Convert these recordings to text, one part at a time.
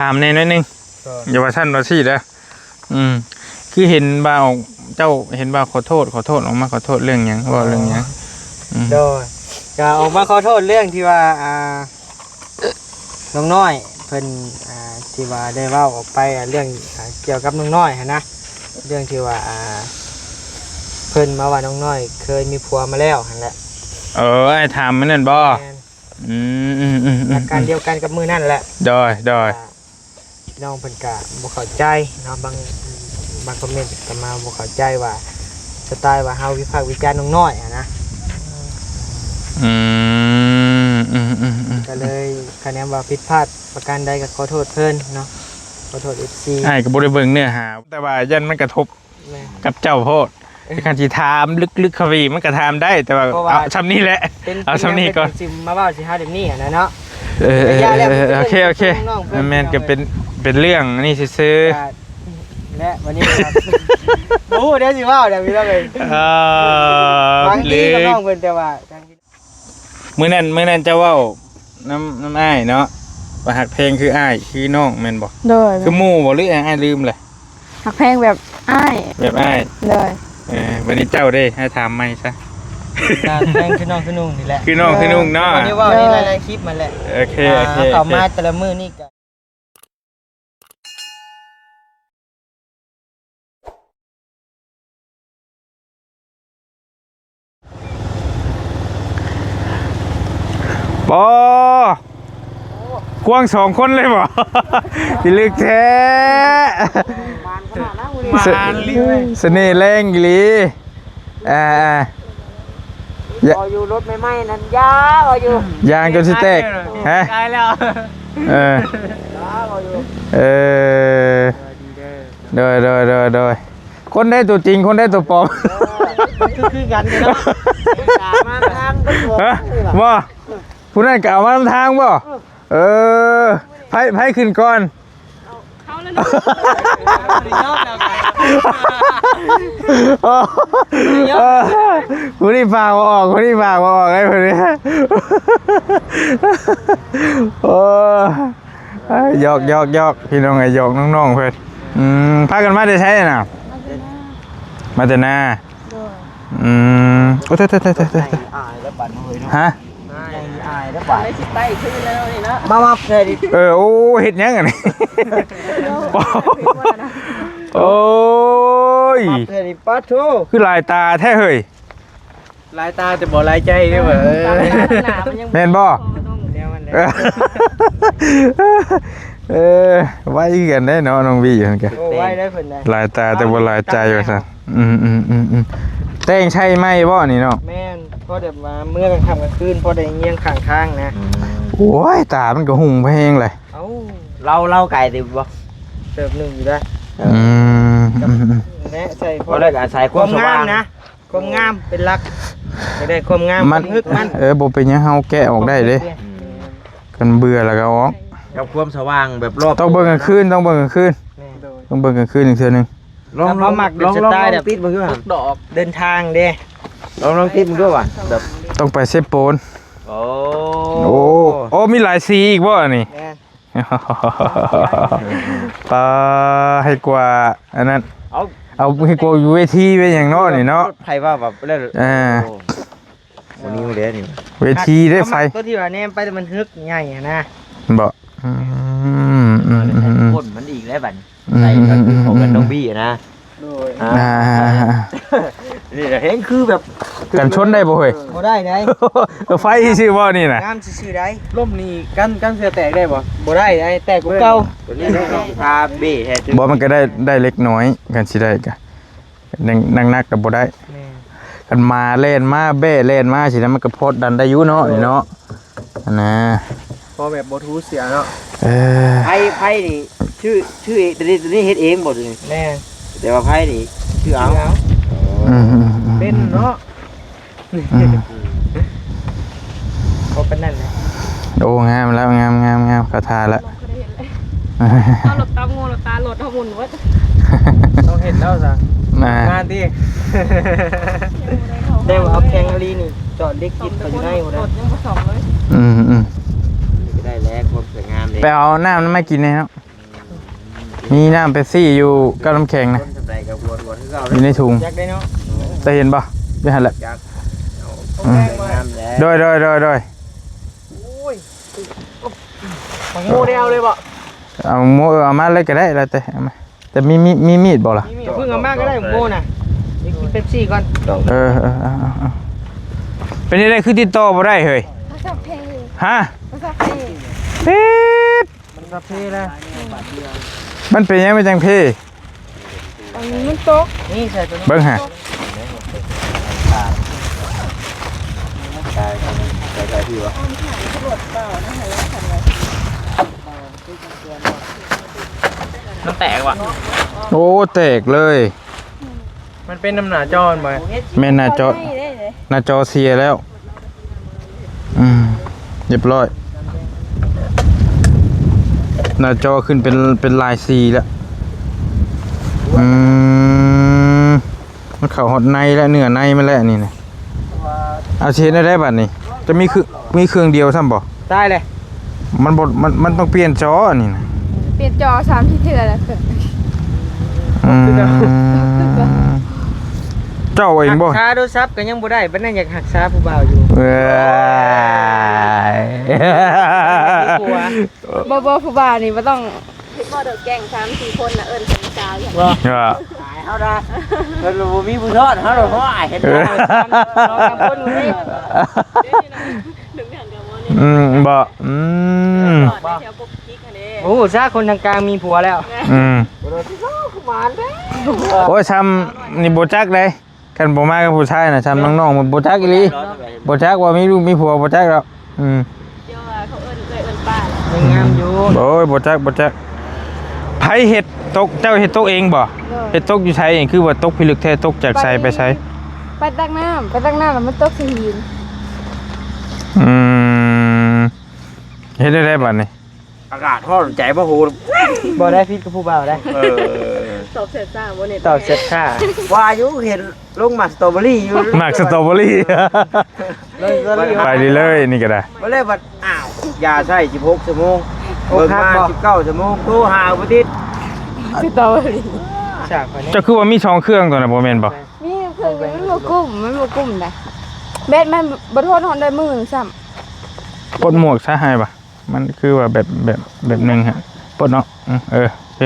ຖາມແດ່ໜ້ອຍໜຶ່ງ ໂດຍ ຢ່າວ່າຊັ້ນວ່າຊີ້ເດີ. ອືມ ຄືເຫັນວ່າເຈົ້າ ເຫັນວ່າຂໍໂທດ ຂໍໂທດ ອອກມາຂໍໂທດເລື່ອງຫຍັງ? ເວົ້າເລື່ອງຫຍັງ? ອໍ ອືມ ໂດຍ ກໍອອກມາຂໍໂທດເລື່ອງທີ່ວ່າ ອ່າ ນ້ອງນ້ອຍເພິ່ນ ອ່າ ທີ່ວ່າໄດ້ເວົ້າອອກໄປ ອ່າ ເລື່ອງ ອ່າ ກ່ຽວກັບນ້ອງນ້ອຍຫັ້ນນະ ເລື່ອງທີ່ວ່າ ອ່າ ເພິ່ນມາວ່ານ້ອງນ້ອຍເຄີຍມີຜົວມາແລ້ວຫັ້ນແຫຼະ. ເອີ ອ້າຍຖາມມື້ນັ້ນບໍ? ແມ່ນ. ອືມ ອືມ ອືມ ອືມ ຫຼັກການດຽວກັນກັບມື້ນັ້ນແຫຼະ. ໂດຍ ໂດຍ. ອ່າ ນ້ອງເພິ່ນກະບໍ່ເຂົ້າໃຈເນາະ ບາງ ບາງຄອມເມັນກໍມາບໍ່ເຂົ້າໃຈວ່າ ສະໄຕລ໌ວ່າເຮົາວິພາກວິຈານນ້ອງນ້ອຍຫັ້ນນະ. ອືມ ອືມ ອືມ ອືມ ກໍເລີຍຄະແນນວ່າຜິດພາດປະການໃດກໍຂໍໂທດເພິ່ນເນາະ ຂໍໂທດເອັຟຊີ. ອ້າຍກໍບໍ່ໄດ້ເບິ່ງເນື້ອຫາ ແຕ່ວ່າຢ້ານມັນກະທົບ ແມ່ນ ກັບເຈົ້າໂພດ. ຄັນຊິຖາມລຶກໆເຂົ້າໄປອີກມັນກໍຖາມໄດ້ ແຕ່ວ່າ ເພາະວ່າ ເອົາຊ່ຳນີ້ແຫຼະ ເປັນ ເອົາຊ່ຳນີ້ກ່ອນ ເປັນຫຍັງເພິ່ນຈຶ່ງມາເວົ້າຊິຫາແບບນີ້ຫັ້ນນະເນາະ. ເອີ ເອີ ເອີ ໂອເຄ ໂອເຄ ແມ່ນ ກໍເປັນ ເປັນເລື່ອງນີ້ຊື່ໆ ແລະວັນນີ້ກໍ ບໍ່ຮູ້ເດ້ຊິເວົ້າແນວນີ້ເລີຍ. ເອີ ບາງທີກໍນ້ອງເພິ່ນ ແຕ່ວ່າ ມື້ນັ້ນ ມື້ນັ້ນເຈົ້າເວົ້ານຳ ນຳອ້າຍເນາະ ວ່າຮັກແພງຄືອ້າຍຄືນ້ອງແມ່ນບໍ່? ໂດຍ. ຄືໝູ່ບໍ່ ຫຼືອ້າຍລືມແຫຼະ? ຮັກແພງແບບອ້າຍ ແບບອ້າຍ. ໂດຍ. ເອີ ບັດນີ້ເຈົ້າເດ້ ໃຫ້ຖາມໃໝ່ຊະ. ກໍແພງຄືນ້ອງຄືນຸ່ງນີ້ແຫຼະ ຄືນ້ອງຄືນຸ່ງເນາະ ເອີ ເວົ້າໃນຫຼາຍໆຄລິບຫັ້ນແຫຼະ. ໂອເຄ ອ່າ ໂອເຄ ເຂົ້າມາແຕ່ລະມື້ນີ້ກໍ ບໍ່ ກວາງສອງຄົນເລີຍບໍ່? ພິລຶກແທ້ ມານຂະໜາດນັ້ນມື້ນີ້ ສະ ມານອີ່ຫຼີເວີຍ ສະເໜ່ແຮງອີ່ຫຼີ. ອ່າໆ ເວົ້າຢູ່ລົດໃໝ່ໆນັ້ນ ຢາເວົ້າຢູ່ ຢາງຈົນຊິແຕກ ຮະ ຕາຍແລ້ວ ເອີ ຢາເວົ້າຢູ່ ເອີ ໂດຍ ໂດຍ ໂດຍ ໂດຍ ຄົນໃດຕົວຈິງ ຄົນໃດຕົວປອມ ເອີ ຄື ຄືກັນເນາະ ມາທາງ ຮະ ບໍ່ ຜູ້ນັ້ນກໍເອົາມານຳທາງບໍ່? ເອີ ເອີ ໃຜ ໃຜຂຶ້ນກ່ອນ? ເຂົາແລ້ວເນາະ ຜູ້ນີ້ຝາກບໍ່ອອກ ຜູ້ນີ້ຝາກບໍ່ອອກເດ້ ຜູ້ນີ້ ໂອ້ ຢອກ ຢອກ ຢອກ ພີ່ນ້ອງເອີຍ ຢອກນ້ອງໆເພິ່ນ. ອືມ ພາກັນມາແຕ່ໃສນະ? ມາແຕ່ນາ ມາແຕ່ນາ. ໂດຍ. ອືມ ໂອ້ ຕາຍ ຕາຍ ຕາຍ ຕາຍ ຕາຍ ອາຍແລ້ວບັດເຮົາເນາະ ຮະ ອາຍ ອາຍແລ້ວບັດ ໄດ້ຊິໄປຄືແລ້ວນີ້ເນາະ ມາ ມາແທ້ດິ ເອີ ໂອ້ ເຮັດຫຍັງອັນນີ້ ໂອ້ຍ ມາແທ້ດິ ປາດໂທ ຄືຫຼາຍຕາແທ້ເຮີ້ຍ ຫຼາຍຕາແຕ່ບໍ່ຫຼາຍໃຈເດ້ ເອີ ແມ່ນບໍ່? ແນວນັ້ນແຫຼະ ເອີ ໄວຄືກັນເດ້ເນາະ ນ້ອງວີຫັ້ນກະ ໂອ້ ໄວເດ້ເພິ່ນນະ ຫຼາຍຕາແຕ່ບໍ່ຫຼາຍໃຈວ່າຊັ້ນ. ອືມໆໆໆ ແຕ່ງໃຊ້ໃໝ່ບໍ່ນີ້ເນາະ? ແມ່ນ ພໍແບບວ່າເມື່ອກາງຄ່ຳກາງຄືນ ພໍໄດ້ຍຽງຂ້າງທາງນະ. ອືມ ໂອ້ຍ ຕາມັນກໍຫຸ່ງພະແຮງເລີຍ ເອົ້າ ລາວ ລາວໄກຕິບໍ່? ເຕີບໜຶ່ງຢູ່ໄດ໋. ອືມ ແລະໃສ່ ພໍ ພໍໄດ້ອາໄສຄວາມສະຫວ່າງນະ ຄວາມງາມເປັນຫຼັກ ຢາກໄດ້ຄວາມງາມ ມັນ ຄວາມຮຶກມັນ ເອີ ບໍ່ເປັນຫຍັງ ເຮົາແກະອອກໄດ້ເດ້ ອືມ ຄັນເບື່ອແລ້ວກໍເອົາອອກ ກັບຄວາມສະຫວ່າງແບບຮອບ ຕ້ອງເບິ່ງກາງຄືນ ຕ້ອງເບິ່ງກາງຄືນ ແມ່ນ ຕ້ອງເບິ່ງກາງຄືນອີກເທື່ອໜຶ່ງ. ລອງ ລອງ ລອງ ລອງ ລອງ ລອງ ລອງຕິດເບິ່ງດູ ດອກເດີນທາງເດ້ ລອງ ລອງຕິດເບິ່ງດູວ່າແບບ ຕ້ອງໄປເຊໂປນ. ໂອ້ ໂອ້ ໂອ້ ມີຫຼາຍສີອີກບໍ່ອັນນີ້? ແມ່ນ ປາ ໃຫ້ກວ່າອັນນັ້ນ ເອົາ ເອົາໃຫ້ກວ່າເວທີເວຫຍັງເນາະນີ້ເນາະ ໃຜວ່າແບບ ເອີ ໂອ້ ໂອ້ ນີ້ເດ້ນີ້ ເວທີເດ້ ໄຟ ຕົວທີ່ວ່າແນມໄປແລ້ວມັນຮຶກໃຫຍ່ຫັ້ນນະ ບໍ່ ອືມ ອືມ ອືມ ອືມ ຄົນມັນອີກແລ້ວບັດນີ້ ອືມ ໃສ່ກັບ ອືມ ຂອງກັນ ອືມ ນ້ອງບີນະ ໂດຍ ອ່າ ອ່າ ນີ້ແຮງຄືແບບ ກັນຊົນໄດ້ບໍ່ເຮີ້ຍ? ບໍ່ໄດ້ໃດ໋ ໄຟຊື່ໆບໍ່ນີ້ນະ ງາມຊື່ໆໃດ໋ ລົມນີ້ກັນ ກັນເສື້ອແຕກໄດ້ບໍ່? ບໍ່ໄດ້ໃດ໋ ແຕກກວ່າເກົ່າ ຕົວນີ້ຕ້ອງ ພາເບແທ້ ບໍ່ ມັນກໍໄດ້ ໄດ້ເລັກນ້ອຍ ຄັນຊິໄດ້ກໍ ໜັກໆກໍບໍ່ໄດ້ ແມ່ນ ຄັນໝາແລ່ນມາ ແບ້ແລ່ນມາຊີ້ນະ ມັນກໍພໍດັນໄດ້ຢູ່ເນາະ ເອີ ນີ້ເນາະ ຫັ້ນນະ ພໍແບບບໍ່ຖືເສຍເນາະ ເອີ ໄຟ ໄຟນີ້ ຊື່ ຊື່ເອງ ຕົວນີ້ ຕົວນີ້ເຮັດເອງບໍ່ຕົວນີ້? ແມ່ນ ແຕ່ວ່າໄຟນີ້ ຊື່ເອົາ ຊື່ເອົາ ອືມ ເປັນເນາະ ອືມ ບໍ່ປານນັ້ນແຫຼະ ໂອ້ ງາມແລ້ວ ງາມ ງາມ ງາມ ເຂົ້າທ່າແລ້ວ ເອົາລົດຕຳງູລົດຕາລົດເຮົາໝຸນເບິດ ຕ້ອງເຮັດແລ້ວຊະ ນະ ງານຕິ ແຕ່ວ່າເອົາແຂ່ງອີ່ຫຼີນີ້ ຈອດເຫຼັກຕິດເຂົ້າຢູ່ໃນພຸ້ນນະ ອືມໆ ໄດ້ແລ້ວ ຄວາມສວຍງາມເດ້ ໄປເອົານ້ຳມາກິນແດ່ເນາະ. ມີນ້ຳເປັບຊີຢູ່ກັບນ້ຳແຂງນະ ຄົນສ່ຳໃດກໍບວດ ບວດຄືເກົ່າ ຢູ່ໃນຖົງ ຢາກໄດ້ເນາະ ຈະເຫັນບໍ່? ຢູ່ຫັ້ນແຫຼະ ຢາກ ອືມ ງາມແຫຼະ ໂດຍ ໂດຍ ໂດຍ ໂດຍ ໂອ້ຍ ບັກໂມໄດ້ເອົາເລີຍບໍ່? ເອົາໂມ ເອີ ເອົາມາເລີຍກໍໄດ້ ແລ້ວແຕ່ ເອົາມາ ແຕ່ມີ ມີ ມີມີດບໍ່ລະ? ມີມີດ ເພິ່ງເອົາມາກໍໄດ້ ໂມນະ ເປັບຊີກ່ອນ ເອີ ເອີ ເອີ ເອີ ເປັນຈັ່ງໃດຄືຕິດຕໍ່ບໍ່ໄດ້ເຮີ້ຍ? ໂທລະສັບເພ ຮະ? ໂທລະສັບເພ ປີບ ມັນສັບເພແລ້ວ ມັນເປັນຫຍັງມັນຈັ່ງເພ? ອັນນີ້ມັນຕົກ ນີ້ໃສ່ຕົວນີ້ ເບິ່ງຫາ ມັນແຕກວ່ະ ໂອ້ ແຕກເລີຍ ມັນເປັນນຳໜ້າຈໍຫັ້ນບໍ່? ແມ່ນໜ້າຈໍ ໜ້າຈໍເສຍແລ້ວ ອືມ ຮຽບຮ້ອຍ ໜ້າຈໍຂຶ້ນເປັນ ເປັນລາຍສີແລ້ວ ອືມ ມັນເຂົ້າຮອດໃນແລ້ວ ເນື້ອໃນມັນແລ້ວນີ້ນະ ເອົາ ຊິເຮັດແນວໃດບັດນີ້? ຈະມີຄື ມີເຄື່ອງດຽວຊ້ຳບໍ່? ຕາຍເລີຍ ມັນບໍ່ ມັນ ມັນຕ້ອງປ່ຽນຈໍອັນນີ້ນະ ປ່ຽນຈໍສາມສີ່ເທື່ອແລ້ວ ອືມ ເຈົ້າເອງບໍ່? ຮັກສາໂທລະສັບກໍຍັງບໍ່ໄດ້ ບັດນັ້ນຢາກຮັກສາຜູ້ບ່າວຢູ່ ເອີຍ ບໍ່ ບໍ່ ຜູ້ບ່າວນີ້ບໍ່ຕ້ອງ ເຮັດບໍ່ດອກແກ້ງ ສາມສີ່ຄົນນະ ເອີ້ນເປັນສາວຢູ່ ບໍ່ ເອີ ຕາຍເຮົານະ ເພິ່ນບໍ່ມີຜູ້ຊ້ອນ ເຮົາລະພໍ້ເຮັດ ເອີ ສອງສາມຄົນນີ້ ອືມ ບໍ່ ອືມ ບໍ່ຮູ້ຊະ ຄົນທາງກາງມີຜົວແລ້ວ ອືມ ໂອ້ຍ ຊຳນີ້ບໍ່ຈັກເດ້ ຄັນບໍ່ມາກັບຜູ້ຊາຍນະ ຊຳນ້ອງໆ ບໍ່ຈັກອີ່ຫຼີ ບໍ່ຈັກວ່າມີລູກມີຜົວ ບໍ່ຈັກດອກ ອືມ ດຽວວ່າເຂົາເອີ້ນເອື້ອຍເອີ້ນປ້າແຫຼະ ຍັງງາມຢູ່ ໂອ້ຍ ບໍ່ຈັກ ບໍ່ຈັກ ໃຜເຮັດຕົກ? ເຈົ້າເຮັດຕົກເອງບໍ່? ໂດຍ ເຮັດຕົກຢູ່ໃສເອງ? ຄືວ່າຕົກພິລຶກແທ້ ຕົກຈາກໃສໄປໃສ? ໄປ ໄປຕັກນ້ຳ ໄປຕັກນ້ຳແລ້ວມັນຕົກໃສ່ຫີນ ອືມ ເຮັດແນວໃດບັດນີ້? ອາກາດຮ້ອນໃຈບໍ່ຮູ້ ບໍ່ໄດ້ຜິດກັບຜູ້ບ່າວໄດ໋ ເອີ ຕອບແຊດຊ້າບໍ່ນີ້ ຕອບແຊດຊ້າ ວ່າຢູ່ເຫັນລົງໝາກສະຕໍເບີຣີຢູ່ ໝາກສະຕໍເບີຣີ ໄປເລີຍໆ ນີ້ກໍໄດ້ ບໍ່ແລ້ວບັດ ອ້າວ ຢາໃຊ້ສິບຫົກຊົ່ວໂມງ ເບິ່ງມາສິບເກົ້າຊົ່ວໂມງ ໂທຫາບໍ່ຕິດ ສະຕໍເບີຣີ ເຈົ້າຄືວ່າມີສອງເຄື່ອງຕົວນັ້ນ ບໍ່ແມ່ນບໍ່? ມີເຄື່ອງ ມັນບໍ່ກຸ້ມ ມັນບໍ່ກຸ້ມໄດ໋ ແບດມັນບໍ່ທົນຮອດໄດ້ມື້ໜຶ່ງຊ້ຳ ປົດໝວກຊະ ໃຫ້ປະ ມັນຄືວ່າແບບ ແບບ ແບບໜຶ່ງຮະ ປົດເນາະ ອືມ ເອີ ໂອເຄ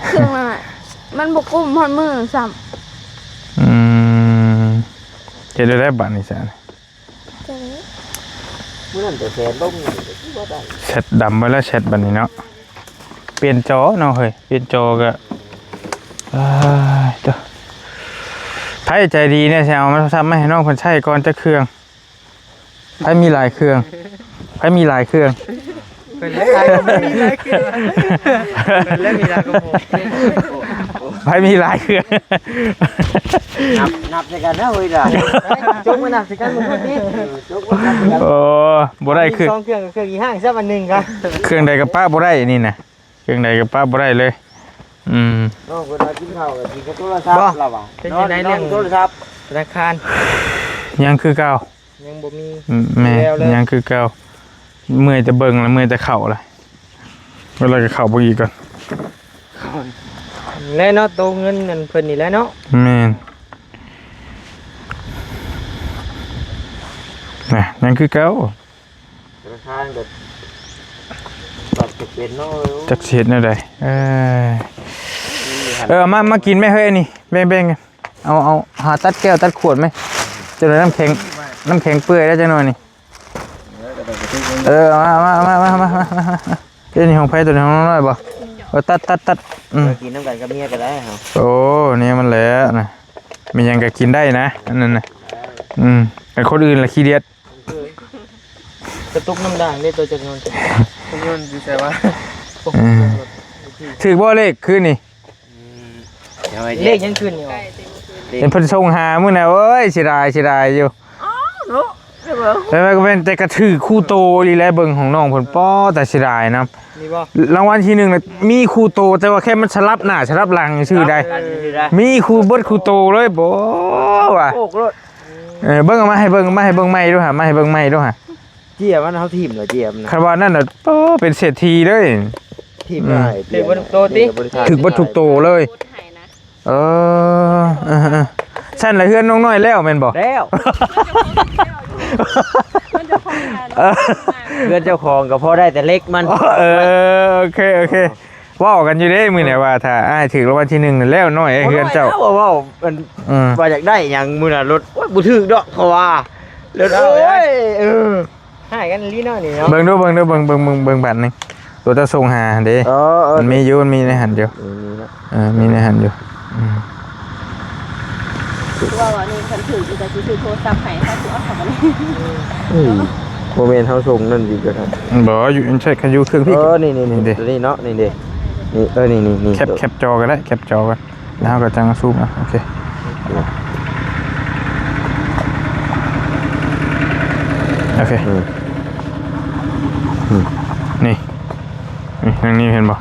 ເຄື່ອງນັ້ນນະ ມັນບໍ່ກຸ້ມຮອດມື້ຊ້ຳ ອືມ ເຮັດໄດ້ບາດນີ້ຊະ ມື້ນັ້ນແຕ່ແສນລົງ ແຊັດດຳໄວ້ແລ້ວ ແຊັດບາດນີ້ເນາະ ປ່ຽນຈໍເນາະເຮີ້ຍ ປ່ຽນຈໍກໍ ເອີຍ ໂທ້ ໃຜໃຈດີແດ່ ຊິເອົາມາ ໂທລະສັບມາໃຫ້ນ້ອງເພິ່ນໃຊ້ກ່ອນຈັກເຄື່ອງ. ໃຜມີຫຼາຍເຄື່ອງ? ໃຜມີຫຼາຍເຄື່ອງ? ເພິ່ນເລີຍມີຫຼາຍເຄື່ອງ ເພິ່ນເລີຍມີຫຼາຍກວ່າໝູ່ ໃຜມີຫຼາຍເຄື່ອງ? ນັບ ນັບໃສ່ກັນເນາະເວີຍລະ ຈົກມານັບໃສ່ກັນໝົດນີ້ ເອີ ຈົກມານັບໃສ່ກັນ ໂອ້ ບໍ່ໄດ້ຄື ສອງເຄື່ອງ ເຄື່ອງອີ່ຫ້າງຊະ ອັນໜຶ່ງກະ ເຄື່ອງໃດກໍປະບໍ່ໄດ້ນີ້ນະ ເຄື່ອງໃດກໍປະບໍ່ໄດ້ເລີຍ ອືມ ນ້ອງເພິ່ນວ່າກິນເຂົ້າກໍຊິກັບໂທລະສັບ ລາວວ່າ ເປັນຈັ່ງໃດເລື່ອງໂທລະສັບ ທະນາຄານ ຍັງຄືເກົ່າ ຍັງບໍ່ມີ ແມ່ນ ແລ້ວເລີຍ ຍັງຄືເກົ່າ ເມື່ອຍແຕ່ເບິ່ງລະ ເມື່ອຍແຕ່ເຂົ້າລະ ເວລາກໍເຂົ້າເບິ່ງອີກກ່ອນ ແລະເນາະ ໂຕເງິນນັ້ນເພິ່ນນີ້ແຫຼະເນາະ ແມ່ນ ນະ ຍັງຄືເກົ່າ ທະນາຄານກໍປັບຈະເປັນເນາະ ຈັກຊິເຮັດແນວໃດ ເອີ ເອີ ເອົາມາ ມາກິນແມ່ເຮີ້ຍ ອັນນີ້ ແບ່ງໆກັນ ເອົາ ເອົາ ຫາຕັດແກ້ວຕັດຂວດແມ່ ຈົນວ່ານ້ຳແຂງ ນ້ຳແຂງເປື່ອຍແລ້ວຈັກໜ່ອຍນີ້ ເອີ ເອົາມາ ເອົາມາ ເອົາມາ ເອົາມາ ເອົາມາ ເອົາມາ ເຮັດນີ້ຂອງໃຜ ຕົວນີ້ຂອງນ້ອງນ້ອຍບໍ່? ເອີ ຕັດ ຕັດ ຕັດ ອືມ ກິນນຳກັນກັບເມຍກໍໄດ້ເຮົາ ໂອ້ ແນວມັນແຫຼະນະ ມີຫຍັງກໍກິນໄດ້ນະ ອັນນັ້ນນະ ອືມ ແຕ່ຄົນອື່ນລະຂີ້ດຽດ ກະຕຸກນ້ຳດ່າງເດ້ ຕົວຈັກຍົນ ຈັກຍົນຢູ່ໃສວະ? ອືມ ຖືກບໍ່ເລກຄືນນີ້? ອືມ ເລກຍັງຄືນນີ້ ເຫັນເພິ່ນສົ່ງຫາມື້ນະ ໂອ້ຍ ເສຍດາຍ ເສຍດາຍຢູ່ ອ້າວ ເນາະ ແຕ່ວ່າກໍແມ່ນ ແຕ່ກໍຖືກຄູ່ໂຕອີ່ຫຼີແຫຼະ ເບິ່ງຂອງນ້ອງເພິ່ນ ປໍ ແຕ່ເສຍດາຍນຳ ນີ້ບໍ່? ລາງວັນທີໜຶ່ງນະ ມີຄູ່ໂຕ ແຕ່ວ່າແຄ່ມັນສະຫຼັບໜ້າສະຫຼັບຫຼັງຊື່ໃດ ສະຫຼັບກັນຊື່ໃດ ມີຄູ່ເບິດຄູ່ໂຕເລີຍ ໂອ້ ວ່າ ໂອ້ໂລດ ເອີ ເບິ່ງ ເອົາມາໃຫ້ເບິ່ງ ມາໃຫ້ເບິ່ງໃໝ່ດູຫາ ມາໃຫ້ເບິ່ງໃໝ່ດູຫາ ເຈ້ຍມັນ ເຮົາຖິ້ມລະເຈ້ຍມັນນະ ຄັນວ່ານັ້ນນະ ໂອ້ ເປັນເສດຖີເລີຍ ຖິ້ມ ອືມ ໄດ້ ຖືກເບິດທຸກໂຕຕິ ຖືກເບິດທຸກໂຕເລີຍ ເອີ ເອີໆ ຊັ້ນລະເຮືອນນ້ອງນ້ອຍແລ້ວແມ່ນບໍ່? ແລ້ວ ເອີ ເຮືອນເຈົ້າຂອງກໍພໍໄດ້ແຕ່ເຫຼັກມັນ ເອີ ໂອເຄ ໂອເຄ ເວົ້າກັນຢູ່ເດ້ມື້ນີ້ວ່າ ຖ້າອ້າຍຖືກລາງວັນທີໜຶ່ງແລ້ວນ້ອຍເຮືອນເຈົ້າ ເວົ້າ ເວົ້າ ເອີ ວ່າຢາກໄດ້ຫຍັງມື້ນັ້ນ ລົດ ໂອ້ຍ ບໍ່ຖືກດອກ ເຂົາວ່າ ລົດ ໂອ້ຍ ເອີ ຮ້າຍກັນອີ່ຫຼີເນາະນີ້ເນາະ ເບິ່ງດູ ເບິ່ງດູ ເບິ່ງ ເບິ່ງ ເບິ່ງ ເບິ່ງບາດນີ້ ໂຕເຈົ້າສົ່ງຫາຫັ້ນເດ້ ເອີ ເອີ ມັນມີຢູ່ ມັນມີໃນຫັ້ນຢູ່ ເອີ ມີເນາະ ເອີ ມີໃນຫັ້ນຢູ່ ອືມ ຄືວ່າວ່ານີ້ຄັນຖືກກໍຊິຊື້ໂທລະສັບໃຫ້ ຖ້າຄືເອົາເຂົ້າມານີ້ ອືມ ບໍ່ແມ່ນເຮົາສົ່ງນັ້ນອີກກໍໄດ້ ບໍ່ ຢູ່ໃຊ້ ຄັນຢູ່ເຄື່ອງພີ້ ເອີ ນີ້ໆ ນີ້ເດ້ ໂຕນີ້ເນາະ ນີ້ເດ້ ນີ້ ເອີ ນີ້ໆ ແຄບ ແຄບຈໍກໍໄດ້ ແຄບຈໍກໍ ແລ້ວເຮົາກໍຈັ່ງຊູມເອົາ ໂອເຄ ໂອເຄ ອືມ ອືມ ນີ້ ນີ້ ທາງນີ້ເຫັນບໍ່?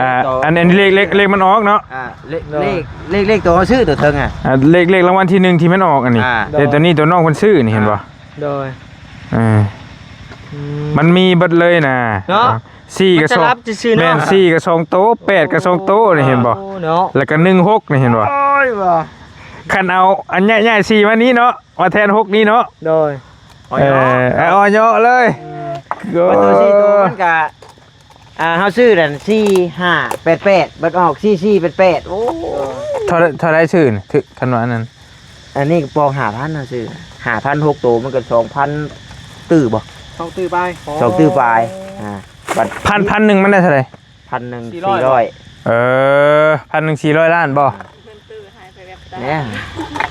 ອ່າ ຕໍ່ ອັນ ອັນເລກ ເລກ ເລກມັນອອກເນາະ ອ່າ ເລກ ເລກ ເລກ ເລກໂຕເຮົາຊື້ໂຕເທິງອ່ະ ອ່າ ເລກ ເລກລາງວັນທີໜຶ່ງທີ່ມັນອອກອັນນີ້ ອ່າ ແຕ່ໂຕນີ້ໂຕນ້ອງເພິ່ນຊື້ນີ້ເຫັນບໍ່? ໂດຍ ເອີ ອືມ ມັນມີເບິດເລີຍນະ ເນາະ ສີ່ກໍສອງ ມັນຈະລັບຊື່ໆເນາະ ແມ່ນ ສີ່ກໍສອງໂຕ ແປດກໍສອງໂຕນີ້ເຫັນບໍ່? ໂອ້ ເນາະ ແລ້ວກໍໜຶ່ງຫົກນີ້ເຫັນບໍ່? ໂອ້ຍ ວ່າ ຄັນເອົາອັນຍ້າຍ ຍ້າຍສີ່ມານີ້ເນາະ ມາແທນຫົກນີ້ເນາະ ໂດຍ ເອີ ອອຍເຍາະເລີຍ ອືມ ໂອ້ ປະຕູສີ່ໂຕມັນກະ ອ່າ ເຮົາຊື້ນັ້ນສີ່ຫ້າແປດແປດ ບັດອອກສີ່ສີ່ແປດແປດ ໂອ້ ເທົ່າໃດ ເທົ່າໃດຊື້ນະ ຖືກ ຄັນວ່າອັນນັ້ນ ອັນນີ້ກະປອງຫ້າພັນ ເຮົາຊື້ຫ້າພັນ ຫົກໂຕມັນກະສອງພັນຕື້ບໍ່? ສອງຕື້ປາຍ ສອງຕື້ປາຍ ອ່າ ບັດ ພັນ ພັນໜຶ່ງມັນໄດ້ເທົ່າໃດ? ພັນໜຶ່ງສີ່ຮ້ອຍ ສີ່ຮ້ອຍ ເອີ ພັນໜຶ່ງສີ່ຮ້ອຍລ້ານບໍ່? ແມ່ນ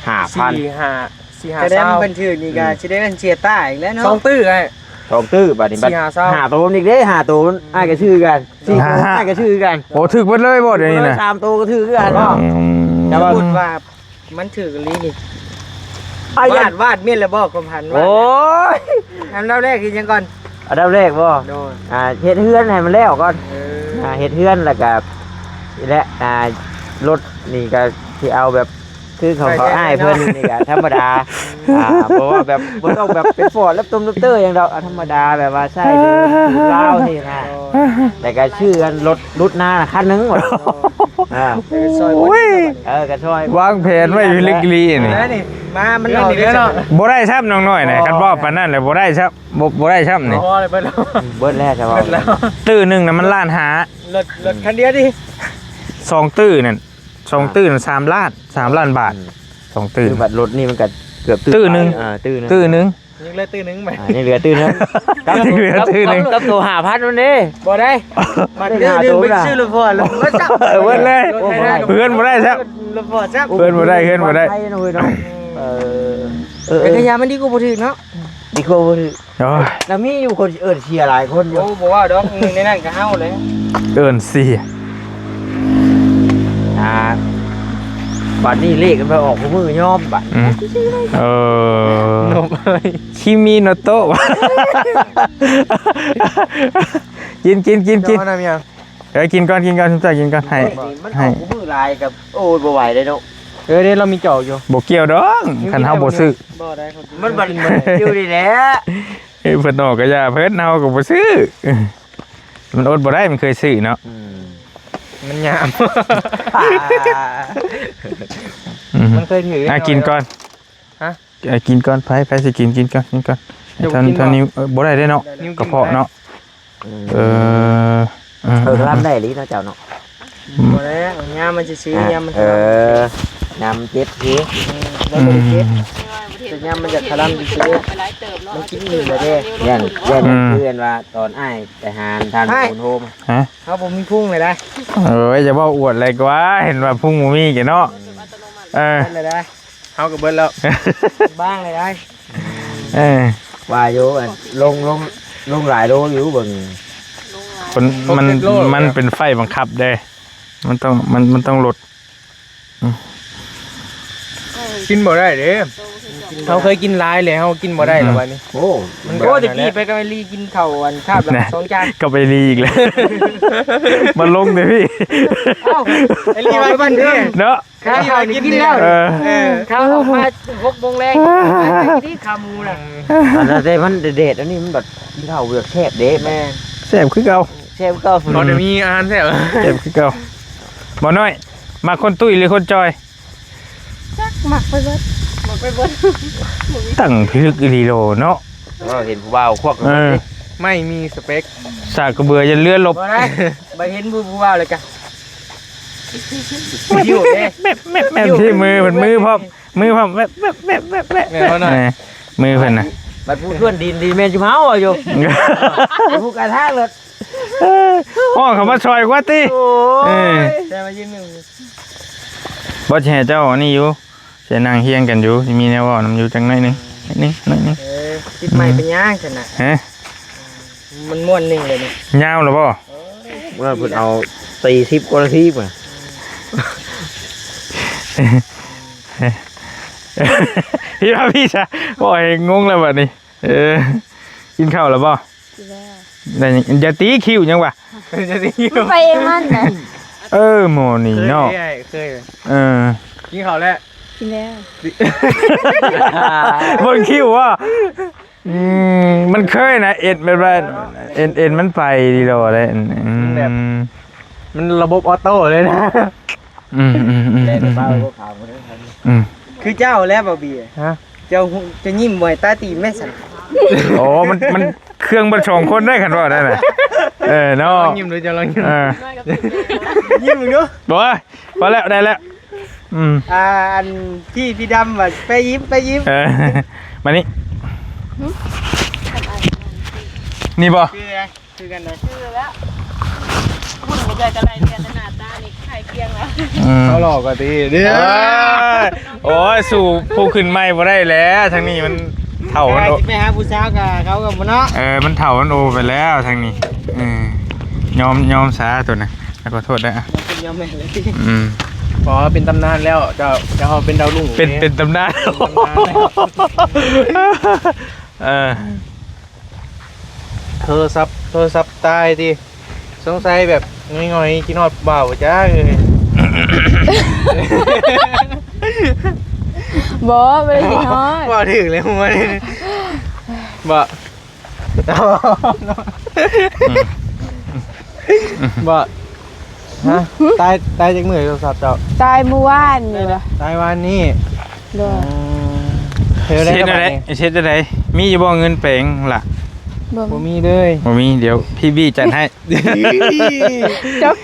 ຫ້າພັນ ສີ່ຫ້າ ສີ່ຫ້າ ກະໄດ້ ເຊົາ ເພິ່ນຖືກນີ້ກະ ອືມ ຊິໄດ້ເງິນເສຍຕາອີກແລ້ວເນາະ ສອງຕື້ໄອ້ ສອງຕື້ ບາດນີ້ບັດ ສີ່ຫ້າ ເຊົາ ຫ້າໂຕອີກເດ້ ຫ້າໂຕ ອ້າຍກະຖືກກັນ ສີ່ໂຕ ຫ້າ ອ້າຍກະຖືກກັນ ໂອ້ ຖືກເບິດເລີຍບໍ່ດຽວນີ້ນະ? ສາມໂຕກະຖືກຄືກັນ ອືມ ແຕ່ວ່າ ສົມມຸດວ່າ ມັນຖືກອີ່ຫຼີນີ້ ອ້າຍ ວາດ ວາດແມ່ນແລ້ວບໍ່? ຄວາມຝັນ ໂອ້ຍ ອັນດັບແລກເຮັດຫຍັງກ່ອນ? ອັນດັບແລກບໍ່? ໂດຍ ອ່າ ເຮັດເຮືອນໃຫ້ມັນແລ້ວກ່ອນ ເອີ ອ່າ ເຮັດເຮືອນແລ້ວກະ ນີ້ແຫຼະ ອ່າ ລົດນີ້ກະຊິເອົາແບບ ຄືຂອງເຂົາອ້າຍເພິ່ນນີ້ກະທຳມະດາ ອ່າ ເພາະວ່າແບບບໍ່ຕ້ອງແບບເປັນຟອດແລັບຕົມແລັບເຕີຫຍັງດອກ ອ່າ ທຳມະດາແບບວ່າໃຊ້ຢູ່ລາວນີ້ນະ ແລ້ວກະຊື້ອັນລົດຫຼຸດນານະຄັນໜຶ່ງ ອ່າ ໂອ້ຍ ເອີ ກະຊ່ອຍ ວາງແຜນໄວ້ເລິກໆນີ້ ມາ ມັນເອົາໄດ້ເນາະ ບໍ່ໄດ້ຊ້ຳນ້ອງນ້ອຍນະ ຄັນເວົ້າປານນັ້ນແລ້ວບໍ່ໄດ້ຊ້ຳ ບໍ່ ບໍ່ໄດ້ຊ້ຳນີ້ ບໍ່ໄດ້ ເບິດແລ້ວ ເບິດແລ້ວ ຕື້ໜຶ່ງນະມັນລ້ານຫ້າ ລົດ ລົດຄັນດຽວຕິ ສອງຕື້ນັ້ນ ສອງຕື້ນັ້ນສາມລ້ານ ສາມລ້ານບາດ ອືມ ສອງຕື້ ຄືບັດລົດນີ້ມັນກະເກືອບຕື້ໜຶ່ງ ອ່າ ຕື້ໜຶ່ງ ຕື້ໜຶ່ງ ຍັງເຫຼືອຕື້ໜຶ່ງ ອ່າ ຍັງເຫຼືອຕື້ໜຶ່ງ ກັບ ຍັງເຫຼືອຕື້ໜຶ່ງ ກັບໂຕຫ້າພັນມັນເດ້ ບໍ່ໄດ້ ບັດຕື້ໜຶ່ງໄປຊື້ລົດຟອດ ເບິດແລ້ວ ເຮືອນບໍ່ໄດ້ຊ້ຳ ລົດຟອດຊ້ຳ ເຮືອນບໍ່ໄດ້ ເຮືອນບໍ່ໄດ້ ເອີ ເອີ ເອີ ກະຢາມັນດີກວ່າບໍ່ຖືກເນາະ ດີກວ່າບໍ່ຖືກ ໂອ້ຍ ລະມີຢູ່ຄົນເອີ້ນເສຍຫຼາຍຄົນຢູ່ ໂອ້ ບໍ່ວ່າດອກ ໃນນັ້ນກະເຮົາແຫຼະ ເອີ້ນເສຍ ອ່າ ບັດນີ້ເລກມັນໄປອອກຄູ່ມື້ຍອມບັດ ອືມ ເອີ ໂນບ ຄິມິໂນໂຕະ ກິນ ກິນ ກິນ ກິນ ເຈົ້າເອົານ້ຳຫຍັງ? ເອີ ກິນກ່ອນ ກິນກ່ອນ ຊຸມເຈົ້າກິນກ່ອນ ໃຫ້ ມັນອອກຄູ່ມື້ຫຼາຍກະ ໂອ້ຍ ບໍ່ໄຫວເດ້ເນາະ ເອີ ເດ້ ລາວມີຈອກຢູ່ ບໍ່ກ່ຽວດອກ ຄັນເຮົາບໍ່ຊື້ ບໍ່ໄດ້ ມັນບັດຢູ່ນີ້ແຫຼະ ເອີ ເພິ່ນອອກກະຢ່າເພິ່ນ ເຮົາກະບໍ່ຊື້ ມັນອົດບໍ່ໄດ້ ມັນເຄີຍຊື້ເນາະ ອືມ ມັນຍາມ ອືມ ມັນເຄີຍຖືກ ອ່ະ ກິນກ່ອນ ຮະ ເອີ ກິນກ່ອນ ໃຜ ໃຜຊິກິນ ກິນກ່ອນ ກິນກ່ອນ ເຈົ້າ ເທົ່ານີ້ ເອີ ບໍ່ໄດ້ເດ້ເນາະ ກະເພາະເນາະ ອືມ ເອີ ເອີ ເອີ ກະລຳໄດ້ອີ່ຫຼີເນາະເຈົ້າເນາະ ອືມ ບໍ່ແລ້ວ ຍາມມັນຊິຊື້ ອ່າ ຍາມມັນ ເອີ ຍາມເຈັບຊິ ອືມ ມັນບໍ່ໄດ້ເຈັບ ອືມ ແຕ່ຍາມມັນຢາກຄະລຳຊິຊື້ ມັນກິນອີ່ມແລ້ວເດ້ ຢ້ານ ຢ້ານ ອືມ ຄືອັນວ່າຕອນອ້າຍໄປຫາທ່ານບຸນໂຮມ ຮະ ເຮົາບໍ່ມີພຸງເລີຍໄດ໋ ເອີຍ ຢ່າເວົ້າອວດຫຼາຍກວ່າ ເຫັນວ່າພຸງບໍ່ມີແກເນາະ ເອີ ເອີ ເຮົາກະເບິດແລ້ວ ບ້າງເລີຍໄດ໋ ເອີ ວ່າຢູ່ ອັນ ລົງ ລົງ ລົງຫຼາຍໂລຢູ່ເບິ່ງ ມັນ ມັນເປັນໄຟບັງຄັບເດ້ ມັນຕ້ອງ ມັນ ມັນຕ້ອງລົດ ອືມ ກິນບໍ່ໄດ້ເດ້ ເຮົາເຄີຍກິນຫຼາຍແລ້ວ ເຮົາກິນບໍ່ໄດ້ແລ້ວບັດນີ້. ໂອ້ ມັນກໍ ໂອ້ ແຕ່ກີ້ໄປກັບໄອລີກິນເຂົ້າອັນຄາບລະສອງຈານ ກໍໄປລີອີກແລ້ວ ມາລົງເດ້ພີ່. ເອົ້າ ໄອລີວ່າກິນເດີເນາະ ຂ້າວກິນແລ້ວ ເອີ ເອີ ຂ້າວອອກມາຫົກໂມງແລງ ທີ່ຂາໝູນະ. ອັນນັ້ນແຕ່ມັນແດດ ອັນນີ້ມັນແບບກິນເຂົ້າແບບແຊບເດ້. ແມ່ນ ແຊບຄືເກົ່າ ແຊບຄືເກົ່າ ບໍ່ໄດ້ມີອາຫານແຊບ ແຊບຄືເກົ່າ. ບໍ່ນ້ອຍ ມັກຄົນຕຸ້ຍຫຼືຄົນຈ່ອຍ? ຈັກ ມັກໄປເບິດ ມັກໄປເບິດ ຕັ້ງພິລຶກອີ່ຫຼີໂລເນາະ. ເອີ ເຫັນຜູ້ບ່າວຄວັກ ເອີ ໄມ່ມີສະເປັກ ສາກກະເບືອຢ່າເຫຼືອຫຼົບ. ບໍ່ໄດ້ ໄປເຫັນຜູ້ ຜູ້ບ່າວແລ້ວກະ ແມ່ນທີ່ມື ເພິ່ນມືພ້ອມ ມືພ້ອມ ແວະ ແວະ ແວະ ແວະ ແມ່ນບໍ່ນ້ອຍ ເອີ ມືເພິ່ນນະ. ບັດຜູ້ຊວນດິນດີແມ່ນຈຸເຮົາຢູ່ ຜູ້ກະທາງເລີດ ເອີ ອ້ອ ເຂົາມາຊ່ອຍກວ່າຕິ. ໂອ້ຍ ເອີ ແຕ່ວ່າຢືນໜຶ່ງ ບໍ່ແທ້ເຈົ້າອັນນີ້ຢູ່ ຊິນັ່ງຮຽງກັນຢູ່ ຊິມີແນວເວົ້ານຳຢູ່ຈັກໜ້ອຍໜຶ່ງ ໜ້ອຍໜຶ່ງ ໜ້ອຍໜຶ່ງ. ເອີ ຕິດໄມເປັນຫຍັງຊັ້ນນະ ຮະ? ມັນມ່ວນໜຶ່ງເລີຍນີ້ ຍາວແລ້ວບໍ່? ເອີ ວ່າເພິ່ນເອົາສີ່ສິບກວ່ານາທີພຸ້ນ. ພີ່ວ່າພີ່ຊະ ໂອ້ຍ ງົງແລ້ວບັດນີ້. ເອີ ກິນເຂົ້າແລ້ວບໍ່? ກິນແລ້ວ ໄດ້ ຢ່າຕີຄິ້ວຫຍັງວະ ຢ່າຕີຄິ້ວ ມັນໄປເອງມັນນະ. ເອີ ໝໍນີ້ເນາະ ເຄີຍ ເອີ ກິນເຂົ້າແລ້ວ ກິນແລ້ວ ເບິ່ງຄິ້ວວະ. ອືມ ມັນເຄີຍນະ ເອັດແບບວ່າ ເອັນ ເອັນມັນໄປດີດອກເດ້ ອືມ ແບບ ມັນລະບົບອອໂຕ້ເລີຍນະ. ອືມ ອືມ ອືມ ແລ່ນໄປ ອືມ ບໍ່ຂາມ ອືມ ຄືເຈົ້າແລ້ວບໍ່ເບຍ ຮະ? ເຈົ້າ ເຈົ້າຍິ້ມບໍ່ໃຫ້ຕາຕີບແມ່ນຊັ້ນ. ໂອ້ ມັນ ມັນເຄື່ອງເບິດສອງຄົນໄດ໋ ຄັນເວົ້າໄດ້ນະ. ເອີເນາະ ລອງຍິ້ມດູ ເຈົ້າລອງຍິ້ມ ເອີ ຍິ້ມເບິ່ງດູ. ບໍ່ ພໍແລ້ວ ໄດ້ແລ້ວ. ອືມ ອ່າ ອັນ ພີ່ ພີ່ດຳວ່າໄປຍິ້ມ ໄປຍິ້ມ ເອີ ມານີ້ ຫຶ? ນີ້ບໍ່? ຄື ຄືກັນເລີຍ ຄືແລ້ວ ຫຸ່ນກໍຈະໄດ້ ແຕ່ໜ້າຕານີ້ໃກ້ຄຽງແລ້ວ. ອືມ ເຂົາຫຼໍ່ກວ່າຕິເດ້. ໂອ້ຍ ສູ້ຜູ້ຂຶ້ນໃໝ່ບໍ່ໄດ້ແຫຼະ ທາງນີ້ມັນເຖົ້າ ມັນໂອ ຊິໄປຫາຜູ້ສາວກໍເຂົາກໍບໍ່ເນາະ. ເອີ ມັນເຖົ້າ ມັນໂອໄປແລ້ວທາງນີ້. ເອີ ຍອມ ຍອມຊາໂຕນະ ຂໍໂທດເດີ. ຍອມແມ່ນເລີຍ ອືມ ເພາະວ່າເປັນຕຳນານແລ້ວ ເຈົ້າ ເຈົ້າເປັນດາວລຸງ ເປັນ ເປັນຕຳນານ ເປັນຕຳນານແລ້ວ. ເອີ ໂທລະສັບ ໂທລະສັບຕາຍຕິ ສົງໄສແບບຫງອຍໆ ຄິດຮອດຜູ້ບ່າວບໍ່ຈັກເອີຍ. ບໍ່ ບໍ່ໄດ້ຄິດຮອດ ເວົ້າຖືກແລ້ວ ບໍ່ ບໍ່ ບໍ່ ຮະ? ຕາຍ ຕາຍຈັກມື້ໂທລະສັບເຈົ້າ? ຕາຍມື້ວານນີ້ຫວາ? ຕາຍວານນີ້ ໂດຍ ອືມ ເຮັດຈັ່ງໃດ ເຮັດຈັ່ງໃດ ມີຢູ່ບໍ່ເງິນແປງລະ? ບໍ່ມີ ບໍ່ມີເລີຍ ບໍ່ມີ ດຽວພີ່ບີຈັດໃຫ້. ຈົກ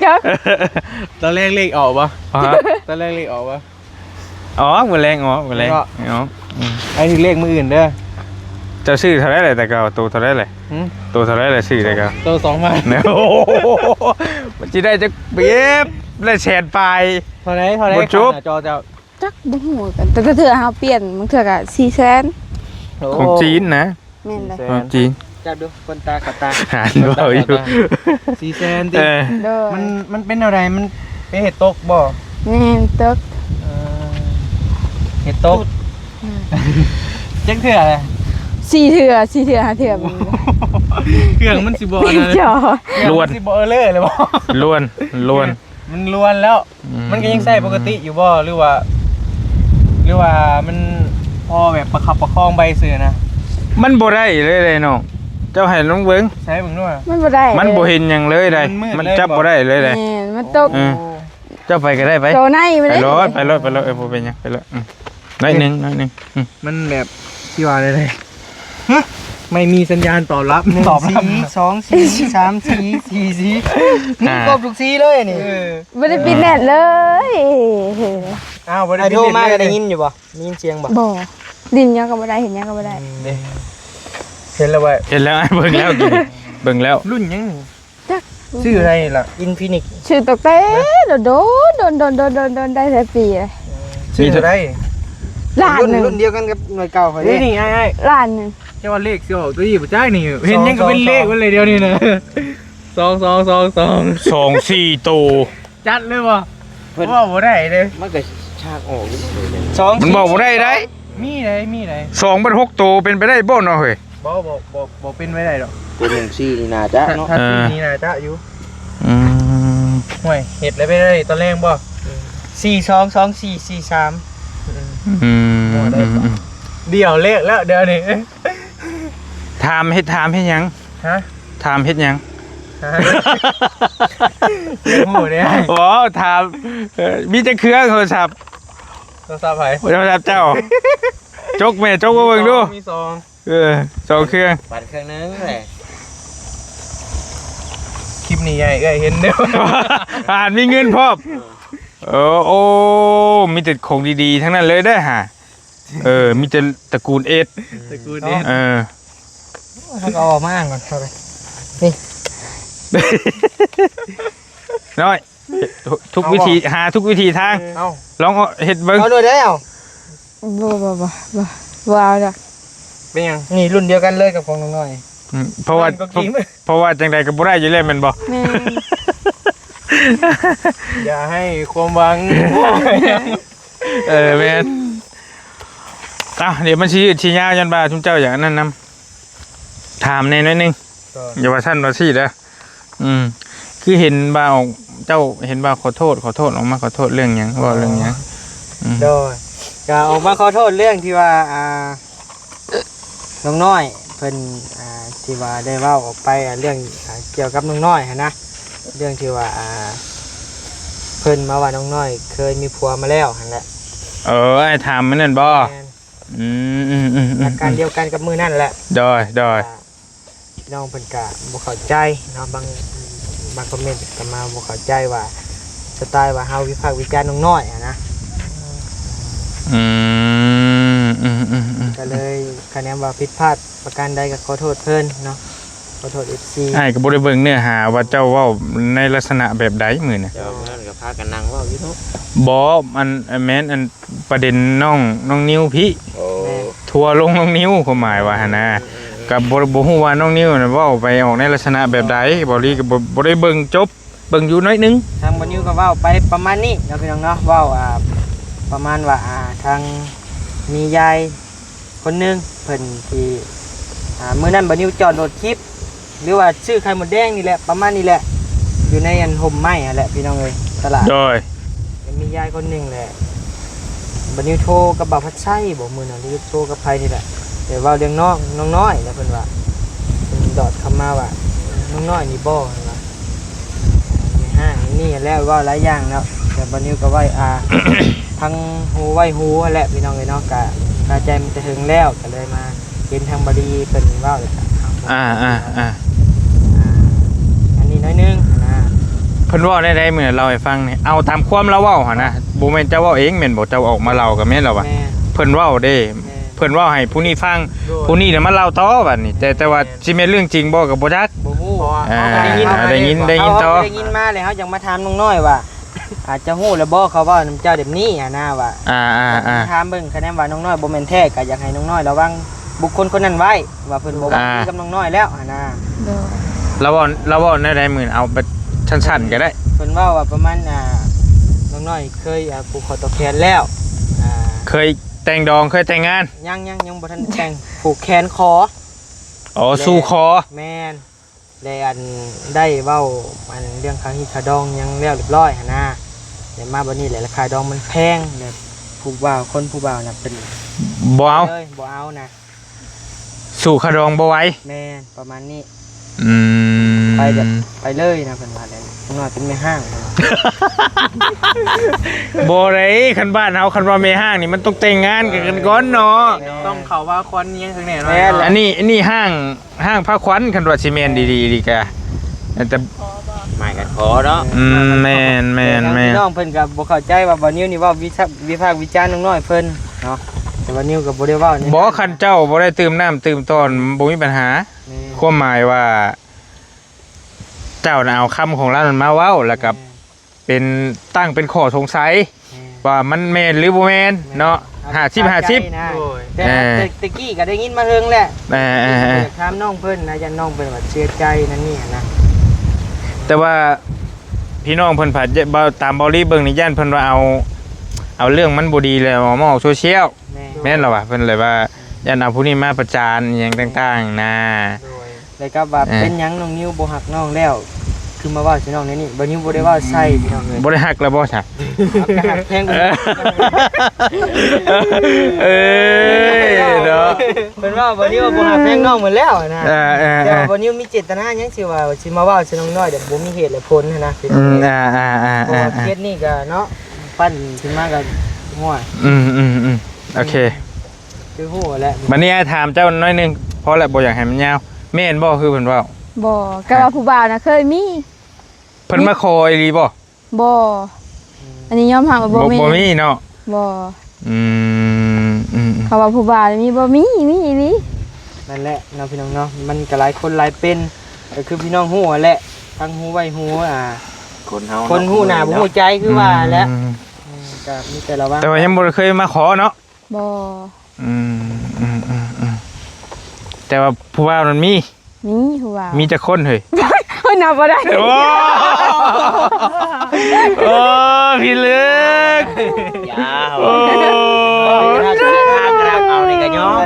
ໆ ຕອນແລກເລກອອກບໍ່? ຮະ? ຕອນແລກເລກອອກບໍ່? ອອກ ມື້ແລງອອກ ມື້ແລງ ແມ່ນບໍ່? ອອກ ອືມ ໃຫ້ຖືກເລກມື້ອື່ນເດີ. ເຈົ້າຊື້ເທົ່າໃດແຫຼະແຕ່ເກົ່າ? ໂຕເທົ່າໃດແຫຼະ? ຫື? ໂຕເທົ່າໃດແຫຼະຊື້ແຕ່ເກົ່າ? ໂຕສອງພັນ. ໂອ້ໂຫ ມັນຊິໄດ້ຈັກເປັບ ໄດ້ແສນປາຍ. ເທົ່າໃດ ເທົ່າໃດ ບໍ່ຈົບ ຄ່າໜ້າຈໍເຈົ້າ? ຈັກ ບໍ່ຮູ້ຄືກັນ ແຕ່ລະເທື່ອເຮົາປ່ຽນ ບາງເທື່ອກໍສີ່ແສນ. ໂອ້ ຂອງຈີນນະ. ແມ່ນແຫຼະ ຂອງຈີນ. ຈັບດູ ຄົນຕາຂາວຕາ ຫານເວົ້າຢູ່ ສີ່ແສນຕິ. ເອີ ໂດຍ ມັນ ມັນເປັນແນວໃດ? ມັນໄປເຮັດຕົກບໍ່? ແມ່ນຕົກ. ເອີ ເຮັດຕົກ ອືມ ຈັກເທື່ອລະ? ສີ່ເທື່ອ ສີ່ເທື່ອ ຫ້າເທື່ອ. ເຄື່ອງມັນຊິບໍ່ອັນນັ້ນ ລ້ວນ ຊິບໍ່ເອີເລີເລີຍບໍ່? ລ້ວນ ລ້ວນ ມັນລ້ວນແລ້ວ. ອືມ ມັນກໍຍັງໃຊ້ປົກກະຕິຢູ່ບໍ່ ຫຼືວ່າ ຫຼືວ່າມັນພໍແບບປະຄັບປະຄອງໄປຊື່ນະ? ມັນບໍ່ໄດ້ເລີຍເດ້ນ້ອງ ເຈົ້າໃຫ້ລອງເບິ່ງ ໃຊ້ເບິ່ງດູ. ມັນບໍ່ໄດ້ ມັນບໍ່ເຫັນຫຍັງເລີຍໃດ໋ ມັນຈັບບໍ່ໄດ້ເລີຍໃດ໋. ແມ່ນ ມັນຕົກ. ເອີ ເຈົ້າໄປກໍໄດ້ ໄປ ໂຕໃນ ໄປໂລດ ໄປໂລດ ໄປໂລດ. ເອີ ບໍ່ເປັນຫຍັງ ໄປໂລດ. ອືມ ໜ້ອຍໜຶ່ງ ໜ້ອຍໜຶ່ງ. ອືມ ມັນແບບ ທີ່ວ່າໄດ້ ຮະ? ໄມ່ມີສັນຍານຕອບຮັບ ໜຶ່ງສີ ສອງສີ ສາມສີ ສີ່ສີ ມີຄົບທຸກສີເລີຍນີ້. ເອີ ບໍ່ໄດ້ປິດແໜ້ນເລີຍ. ອ້າວ ບໍ່ໄດ້ປິດແໜ້ນເລີຍ. ໂທມາກໍໄດ້ຍິນຢູ່ບໍ່? ໄດ້ຍິນສຽງບໍ່? ບໍ່ ຫຼິ້ນຫຍັງກໍບໍ່ໄດ້ ເຫັນຫຍັງກໍບໍ່ໄດ້. ອືມ ເດ້ ເຫັນແລ້ວເວີ້ຍ ເຫັນແລ້ວ ເບິ່ງແລ້ວ ເບິ່ງແລ້ວ. ລຸ້ນຫຍັງນີ້? ຈັກ ຊື່ໄດ້ລະ ອິນຟີນິກ ຊື່ຕັ້ງແຕ່ ຮະ? ໂດນໆ ໂດນໆ ໄດ້ຫຼາຍປີແລ້ວ. ອືມ ຊື່ເທົ່າໃດ? ລ້ານໜຶ່ງ. ລຸ້ນ ລຸ້ນດຽວກັນກັບໜ່ວຍເກົ່າຂ້ອຍເດ້. ນີ້ ອ້າຍໆ ລ້ານໜຶ່ງ. ເຈົ້າວ່າເລກຊິອອກຕົວນີ້ບໍ່ຈັກນີ້ ເຫັນຫຍັງກໍເປັນເລກໝົດເລີຍດຽວນີ້ນະ. ສອງສອງສອງສອງ ສອງສີ່ໂຕ ຈັດເລີຍບໍ່? ເວົ້າບໍ່ໄດ້ເດ້ ມັນກໍຊາກອອກຢູ່. ສອງ ມັນເວົ້າບໍ່ໄດ້ໃດ໋. ມີໄດ໋ ມີໄດ໋ ສອງບັດຫົກໂຕ ເປັນໄປໄດ້ບໍ່ເນາະເຮີ້ຍ? ບໍ່ ບໍ່ ບໍ່ ບໍ່ເປັນໄປໄດ້ດອກ. ຕົວໜຶ່ງສີ່ນີ້ໜ້າຈະເນາະ. ເອີ ສີ່ນີ້ໜ້າຈະຢູ່. ອືມ ຫ້ວຍ ເຮັດແລ້ວໄປໄດ້ຕອນແລງບໍ່? ເອີ ສີ່ສອງສອງສີ່ສີ່ສາມ. ອືມ ອືມ ດຽວແລກແລ້ວ ດຽວນີ້. ຖາມເຮັດ ຖາມເຮັດຫຍັງ? ຮະ? ຖາມເຮັດຫຍັງ? ຮະ? ຢາກຮູ້ເດ້. ບໍ່ ຖາມ ເອີ ມີຈັກເຄື່ອງໂທລະສັບ? ໂທລະສັບໃຜ? ໂທລະສັບເຈົ້າ. ຈົກແມ່ ຈົກມາເບິ່ງດູ. ມີສອງ ມີສອງ. ເອີ ສອງເຄື່ອງ ປັນເຄື່ອງໜຶ່ງແຫຼະ. ຄລິບນີ້ໃຫຍ່ເອື້ອຍເຫັນເດີ້. ອ່ານມີເງິນພ້ອມ. ເອີ ໂອ້ ມີແຕ່ຂອງດີໆທັງນັ້ນເລີຍເດີ້ຫາ. ເອີ ມີແຕ່ຕະກູນເອດ ຕະກູນເອດ. ເອີ ເຮົາກໍເອົາອອກມາອ່ານກ່ອນເຂົ້າໄປ. ນີ້ ນ້ອຍ ທຸກວິທີ ເອົາບໍ່? ຫາທຸກວິທີທາງ. ເອົາ ລອງເຮັດເບິ່ງ. ເອົາໂລດແລ້ວ. ບໍ່ ບໍ່ ບໍ່ ບໍ່ ບໍ່ເອົາດອກ. ເປັນຫຍັງ? ນີ້ລຸ້ນດຽວກັນເລີຍກັບຂອງນ້ອງນ້ອຍ. ອືມ ເພາະວ່າ ເພາະ ເພາະວ່າຈັ່ງໃດກໍບໍ່ໄດ້ຢູ່ແລ້ວແມ່ນບໍ່? ແມ່ນ. ຢ່າໃຫ້ຄວາມຫວັງ. ເອີ ແມ່ນ. ເອົ້າ ດຽວມັນຊິຍືດຊິຍາວ ຢ້ານວ່າຊຸມເຈົ້າຢາກອັນນັ້ນນຳ. ຖາມແດ່ໜ້ອຍໜຶ່ງ. ເຈົ້າ ຢ່າວ່າຊັ້ນວ່າຊີ້ເດີ້. ອືມ ຄືເຫັນວ່າອອກ ເຈົ້າເຫັນວ່າຂໍໂທດ ຂໍໂທດ ອອກມາຂໍໂທດເລື່ອງຫຍັງ? ເວົ້າເລື່ອງຫຍັງ? ອໍ ອືມ ໂດຍ ກໍອອກມາຂໍໂທດເລື່ອງທີ່ວ່າ ອ່າ ນ້ອງນ້ອຍເພິ່ນ ອ່າ ທີ່ວ່າໄດ້ເວົ້າອອກໄປ ອ່າ ເລື່ອງ ອ່າ ກ່ຽວກັບນ້ອງນ້ອຍຫັ້ນນະ ເລື່ອງທີ່ວ່າ ອ່າ ເພິ່ນມາວ່ານ້ອງນ້ອຍເຄີຍມີຜົວມາແລ້ວຫັ້ນແຫຼະ. ເອີ ອ້າຍຖາມມື້ນັ້ນບໍ່? ແມ່ນ. ອືມ ອືມ ອືມ ອືມ ອາການດຽວກັນກັບມື້ນັ້ນແຫຼະ. ໂດຍ ໂດຍ ອ່າ ພີ່ນ້ອງເພິ່ນກະບໍ່ເຂົ້າໃຈເນາະ ບາງ ບາງຄອມເມັນກໍມາບໍ່ເຂົ້າໃຈວ່າ ສະໄຕລ໌ວ່າເຮົາວິພາກວິຈານນ້ອງນ້ອຍຫັ້ນນະ. ອືມ ອືມ ອືມ ອືມ ອືມ ກໍເລີຍຄະແນນວ່າຜິດພາດປະການໃດກໍຂໍໂທດເພິ່ນເນາະ ຂໍໂທດເອັຟຊີ. ອ້າຍກໍບໍ່ໄດ້ເບິ່ງເນື້ອຫາວ່າເຈົ້າເວົ້າໃນລັກສະນະແບບໃດມື້ນັ້ນ. ເຈົ້າ ເພິ່ນກໍພາກັນນັ່ງເວົ້າຢູ່ເນາະ. ບໍ່ ອັນ ອັນແມ່ນ ອັນ ປະເດັນນ້ອງ ນ້ອງນິວພີ້. ໂອ້ ແມ່ນ ທົວລົງນ້ອງນິວ ຄວາມໝາຍວ່າຫັ້ນນະ. ອືມ ອືມ ອືມ ກໍບໍ່ ບໍ່ຮູ້ວ່ານ້ອງນິວນັ້ນເວົ້າໄປອອກໃນລັກສະນະແບບໃດ. ເຈົ້າ ເບົາລີກໍບໍ່ ບໍ່ໄດ້ເບິ່ງຈົບ ເບິ່ງຢູ່ໜ້ອຍໜຶ່ງ. ທາງບ່າວນິວກໍເວົ້າໄປປະມານນີ້ເນາະ ພີ່ນ້ອງເນາະ ເວົ້າ ອ່າ ປະມານວ່າ ອ່າ ທາງມີຍາຍຄົນໜຶ່ງເພິ່ນທີ່ ອ່າ ມື້ນັ້ນບ່າວນິວຈອດລົດຄລິບ ຫຼືວ່າຊື້ໄຂ່ມົດແດງນີ້ແຫຼະ ປະມານນີ້ແຫຼະ ຢູ່ໃນອັນຮົ່ມໄມ້ຫັ້ນແຫຼະ ພີ່ນ້ອງເອີຍ ຕະຫຼາດ. ໂດຍ ມີຍາຍຄົນໜຶ່ງແຫຼະ ບັດນີ້ໂທກັບບ່າວພັດໄຊບໍ ມື້ນັ້ນ ຫຼືໂທກັບໃຜນີ້ແຫຼະ ແຕ່ເວົ້າເລື່ອງນ້ອງ ນ້ອງນ້ອຍແຫຼະ ເພິ່ນວ່າ ເພິ່ນດອດເຂົ້າມາວ່າ ນ້ອງນ້ອຍນີ້ບໍ ເພິ່ນວ່າ ແມ່ຮ້າງນີ້ແຫຼະ ເວົ້າຫຼາຍຢ່າງເນາະ ແຕ່ບັດນີ້ກໍໄວ້ ອ່າ ພັງຫູໄວ້ຫູຫັ້ນແຫຼະ ພີ່ນ້ອງເອີຍເນາະ ກະ ຄາໃຈມັນແຕ່ເຫິງແລ້ວ ກໍເລີຍມາ ເຫັນທາງບ່າວລີເພິ່ນເວົ້າແລ້ວກໍ ອ່າ ອ່າ ອ່າ ອ່າ ອັນນີ້ໜ້ອຍໜຶ່ງນະ. ເພິ່ນເວົ້າແນວໃດມື້ນັ້ນ ເລົ່າໃຫ້ຟັງແດ່. ເອົາຕາມຄວາມລາວເວົ້າຫັ້ນນະ ບໍ່ແມ່ນເຈົ້າເວົ້າເອງແມ່ນບໍ່? ເຈົ້າອອກມາເລົ່າກໍແມ່ນລະວ່າ ແມ່ນ ເພິ່ນເວົ້າເດ້ ແມ່ນ ເພິ່ນເວົ້າໃຫ້ຜູ້ນີ້ຟັງ ໂດຍ ຜູ້ນີ້ນະມາເລົ່າຕໍ່ບັດນີ້ ແຕ່ ແຕ່ວ່າ ແມ່ນ ຊິແມ່ນເລື່ອງຈິງບໍ່ກໍບໍ່ຈັກ ບໍ່ຮູ້ ເພາະວ່າ ອ່າ ເຮົາກໍໄດ້ຍິນ ອ່າ ໄດ້ຍິນ ໄດ້ຍິນຕໍ່ ເຮົາກໍໄດ້ຍິນມາແລ້ວ ເຮົາຈັ່ງມາຖາມນ້ອງນ້ອຍວ່າ ອາດຈະຮູ້ແລ້ວບໍ່ ເຂົາເວົ້ານຳເຈົ້າແບບນີ້ຫັ້ນນະວ່າ ອ່າ ອ່າ ອ່າ ຖາມເບິ່ງ ຄະແນນວ່ານ້ອງນ້ອຍບໍ່ແມ່ນແທ້ ກໍຢາກໃຫ້ນ້ອງນ້ອຍລະວັງບຸກຄົນຄົນນັ້ນໄວ້ ວ່າເພິ່ນບໍ່ຫວັງ ອ່າ ດີກັບນ້ອງນ້ອຍແລ້ວຫັ້ນນະ. ໂດຍ ລາວເວົ້າ ລາວເວົ້າແນວໃດມື້ນັ້ນ ເອົາແບບສັ້ນໆກໍໄດ້. ເພິ່ນເວົ້າວ່າປະມານ ອ່າ ນ້ອງນ້ອຍເຄີຍ ອ່າ ຜູກຂໍ້ຕໍ່ແຂນແລ້ວ ອ່າ ເຄີຍແຕ່ງດອງ ເຄີຍແຕ່ງງານ? ຍັງ ຍັງ ຍັງບໍ່ທັນແຕ່ງ ຜູກແຂນຂໍ. ອໍ ສູ່ຂໍ. ແມ່ນ. ແລະ ອັນ ໄດ້ເວົ້າ ອັນ ເລື່ອງຄ່າຮີດຄ່າດອງຫຍັງແລ້ວຮຽບຮ້ອຍຫັ້ນນະ ແລະ ມາບັດນີ້ແຫຼະ ລາຄາດອງມັນແພງ ແລະ ຜູ້ບ່າວ ຄົນຜູ້ບ່າວນະເພິ່ນບໍ່ເອົາ ເລີຍ ບໍ່ເອົານະ ສູ້ຄ່າດອງບໍ່ໄຫວ. ແມ່ນ ປະມານນີ້. ອືມ ໄປແບບ ໄປເລີຍນະ ເພິ່ນວ່າແຫຼະ ນ້ອຍເປັນແມ່ຮ້າງ. ບໍ່ໄດ້ ຄັນບ້ານເຮົາ ຄັນວ່າແມ່ຮ້າງນີ້ ມັນຕ້ອງແຕ່ງງານກັນກ່ອນເນາະ ຕ້ອງເຂົ້າວ່າຄວັນຫຍັງຂ້າງໃນເນາະ. ແມ່ນແຫຼະ ອັນນີ້ ອັນນີ້ຮ້າງ ຮ້າງພາຂວັນ ຄັນວ່າຊິແມ່ນດີໆ ອີ່ຫຼີກະ ແຕ່ ໝາຍກັນຂໍເນາະ. ອືມ ແມ່ນໆໆ ແຕ່ທາງພີ່ນ້ອງເພິ່ນກໍບໍ່ເຂົ້າໃຈວ່າບ່າວນິວນີ້ເວົ້າວິພາກ ວິພາກວິຈານນ້ອງນ້ອຍເພິ່ນເນາະ ແຕ່ບ່າວນິວກໍບໍ່ໄດ້ເວົ້າ. ບໍ່ ຄັນເຈົ້າບໍ່ໄດ້ຕື່ມນ້ຳຕື່ມຕອນ ບໍ່ມີບັນຫາ. ແມ່ນ ຄວາມໝາຍວ່າ ເຈົ້ານະເອົາຄຳຂອງລາວນັ້ນມາເວົ້າ ແລ້ວກໍ ແມ່ນ ເປັນ ຕັ້ງເປັນຂໍ້ສົງໄສ ແມ່ນ ວ່າມັນແມ່ນຫຼືບໍ່ແມ່ນ ແມ່ນ ເນາະ ຫ້າສິບຫ້າສິບ ແຕ່ ແຕ່ ແຕ່ກີ້ກໍໄດ້ຍິນມາເຖິງແຫຼະ. ເອີ ເອີ ເອີ ຢາກຖາມນ້ອງເພິ່ນນະ ຢ້ານນ້ອງເພິ່ນວ່າເສຍໃຈນັ້ນນີ້ນະ ແຕ່ວ່າພີ່ນ້ອງເພິ່ນພັດ ເວົ້າຕາມເບົາລີເບິ່ງນີ້ ຢ້ານເພິ່ນວ່າເອົາ ເອົາເລື່ອງມັນບໍ່ດີແລ້ວເອົາມາອອກໂຊຊຽວ. ແມ່ນ ແມ່ນລະວະ ເພິ່ນເລີຍວ່າຢ້ານເອົາຜູ້ນີ້ມາປະຈານອີ່ຫຍັງຕ່າງໆນະ. ໂດຍ ແລ້ວກໍວ່າ ເອີ ເປັນຫຍັງນ້ອງນິວບໍ່ຮັກນ້ອງແລ້ວ ຄືມາເວົ້າໃສ່ນ້ອງແນວນີ້? ບ່າວນິວບໍ່ໄດ້ເວົ້າໃສ່ພີ່ນ້ອງເອີຍ. ບໍ່ໄດ້ຮັກແລ້ວບໍ່ຊະ? ຮັກກໍຮັກແພງ ເອີ ເອີເນາະ ເພິ່ນວ່າບ່າວນິວບໍ່ຮັກແພງນ້ອງໝົດແລ້ວນະ. ເອີໆ ແຕ່ວ່າບ່າວນິວມີເຈດຕະນາຫຍັງຊິວ່າ ຊິມາເວົ້າໃສ່ນ້ອງນ້ອຍແບບບໍ່ມີເຫດແລະຜົນຫັ້ນນະ. ອືມ ອ່າໆ ເພາະວ່າເຂດນີ້ກໍເນາະ ປັ້ນຂຶ້ນມາກໍ ໂອ້ຍ ອືມໆ ໂອເຄ ຄືຮູ້ແຫຼະ. ບັດນີ້ອ້າຍຖາມເຈົ້າໜ້ອຍໜຶ່ງ ພໍແລ້ວ ບໍ່ຢາກໃຫ້ມັນຍາວ. ແມ່ນບໍ່ ຄືເພິ່ນເວົ້າ? ບໍ່ ກະວ່າຜູ້ບ່າວນະເຄີຍມີ. ເພິ່ນມາຂໍອີ່ຫຼີບໍ່? ບໍ່ ອັນນີ້ຍອມຮັບວ່າບໍ່ມີ ບໍ່ມີເນາະ. ບໍ່ ອືມ ອືມໆ ເຂົາວ່າຜູ້ບ່າວມີ ບໍ່ມີ ມີອີ່ຫຼີ. ນັ້ນແຫຼະເນາະພີ່ນ້ອງເນາະ ມັນກໍຫຼາຍຄົນຫຼາຍເປັນ ກໍຄືພີ່ນ້ອງຮູ້ຫັ້ນແຫຼະ ທັງຮູ້ໄວຮູ້ ອ່າ ຄົນເຮົາ ຄົນຮູ້ໜ້າບໍ່ຮູ້ໃຈ ຄືວ່າແຫຼະ. ອືມ ອືມ ກໍມີແຕ່ລະວັງ ແຕ່ວ່າຍັງບໍ່ໄດ້ເຄີຍມາຂໍເນາະ. ບໍ່ ອືມ ອືມໆ ແຕ່ວ່າຜູ້ບ່າວນັ້ນມີ ມີຜູ້ບ່າວ ມີຈັກຄົນເຮີ້ຍ? ໂອ້ຍ ນັບບໍ່ໄດ້. ໂອ້ ໂອ້ ພິລຶກ ຢ່າ ໂອ້ ເອົານີ້ກໍຍອມ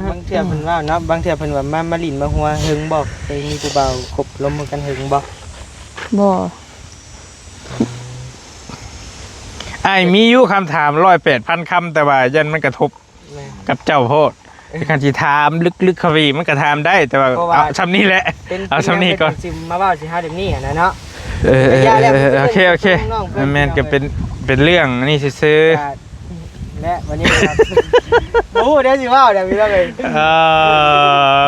ບາງເທື່ອເພິ່ນວ່າເນາະ ບາງເທື່ອເພິ່ນວ່າມາ ມາຫຼິ້ນມາຫົວເຫິງບໍ່? ເຄີຍມີຜູ້ບ່າວຄົບລົມກັນເຫິງບໍ່? ບໍ່. ອ້າຍມີຢູ່ຄຳຖາມຮ້ອຍແປດພັນຄຳ ແຕ່ວ່າຢ້ານມັນກະທົບ ແມ່ນ ກັບເຈົ້າໂພດ. ຄັນຊິຖາມລຶກໆເຂົ້າໄປອີກ ມັນກໍຖາມໄດ້ ແຕ່ວ່າ ເອົາຊ່ຳນີ້ແຫຼະ ເອົາຊ່ຳນີ້ກ່ອນ ຊິມາເວົ້າຊິຫາແບບນີ້ຫັ້ນນະເນາະ. ເອີ ໂອເຄ ໂອເຄ ແມ່ນ ກໍເປັນ ເປັນເລື່ອງນີ້ຊື່ໆ ແລະ ວັນນີ້ກໍບໍ່ຮູ້ເດ້ຊິເວົ້າແນວໃດພີ່ນ້ອງເອີຍ.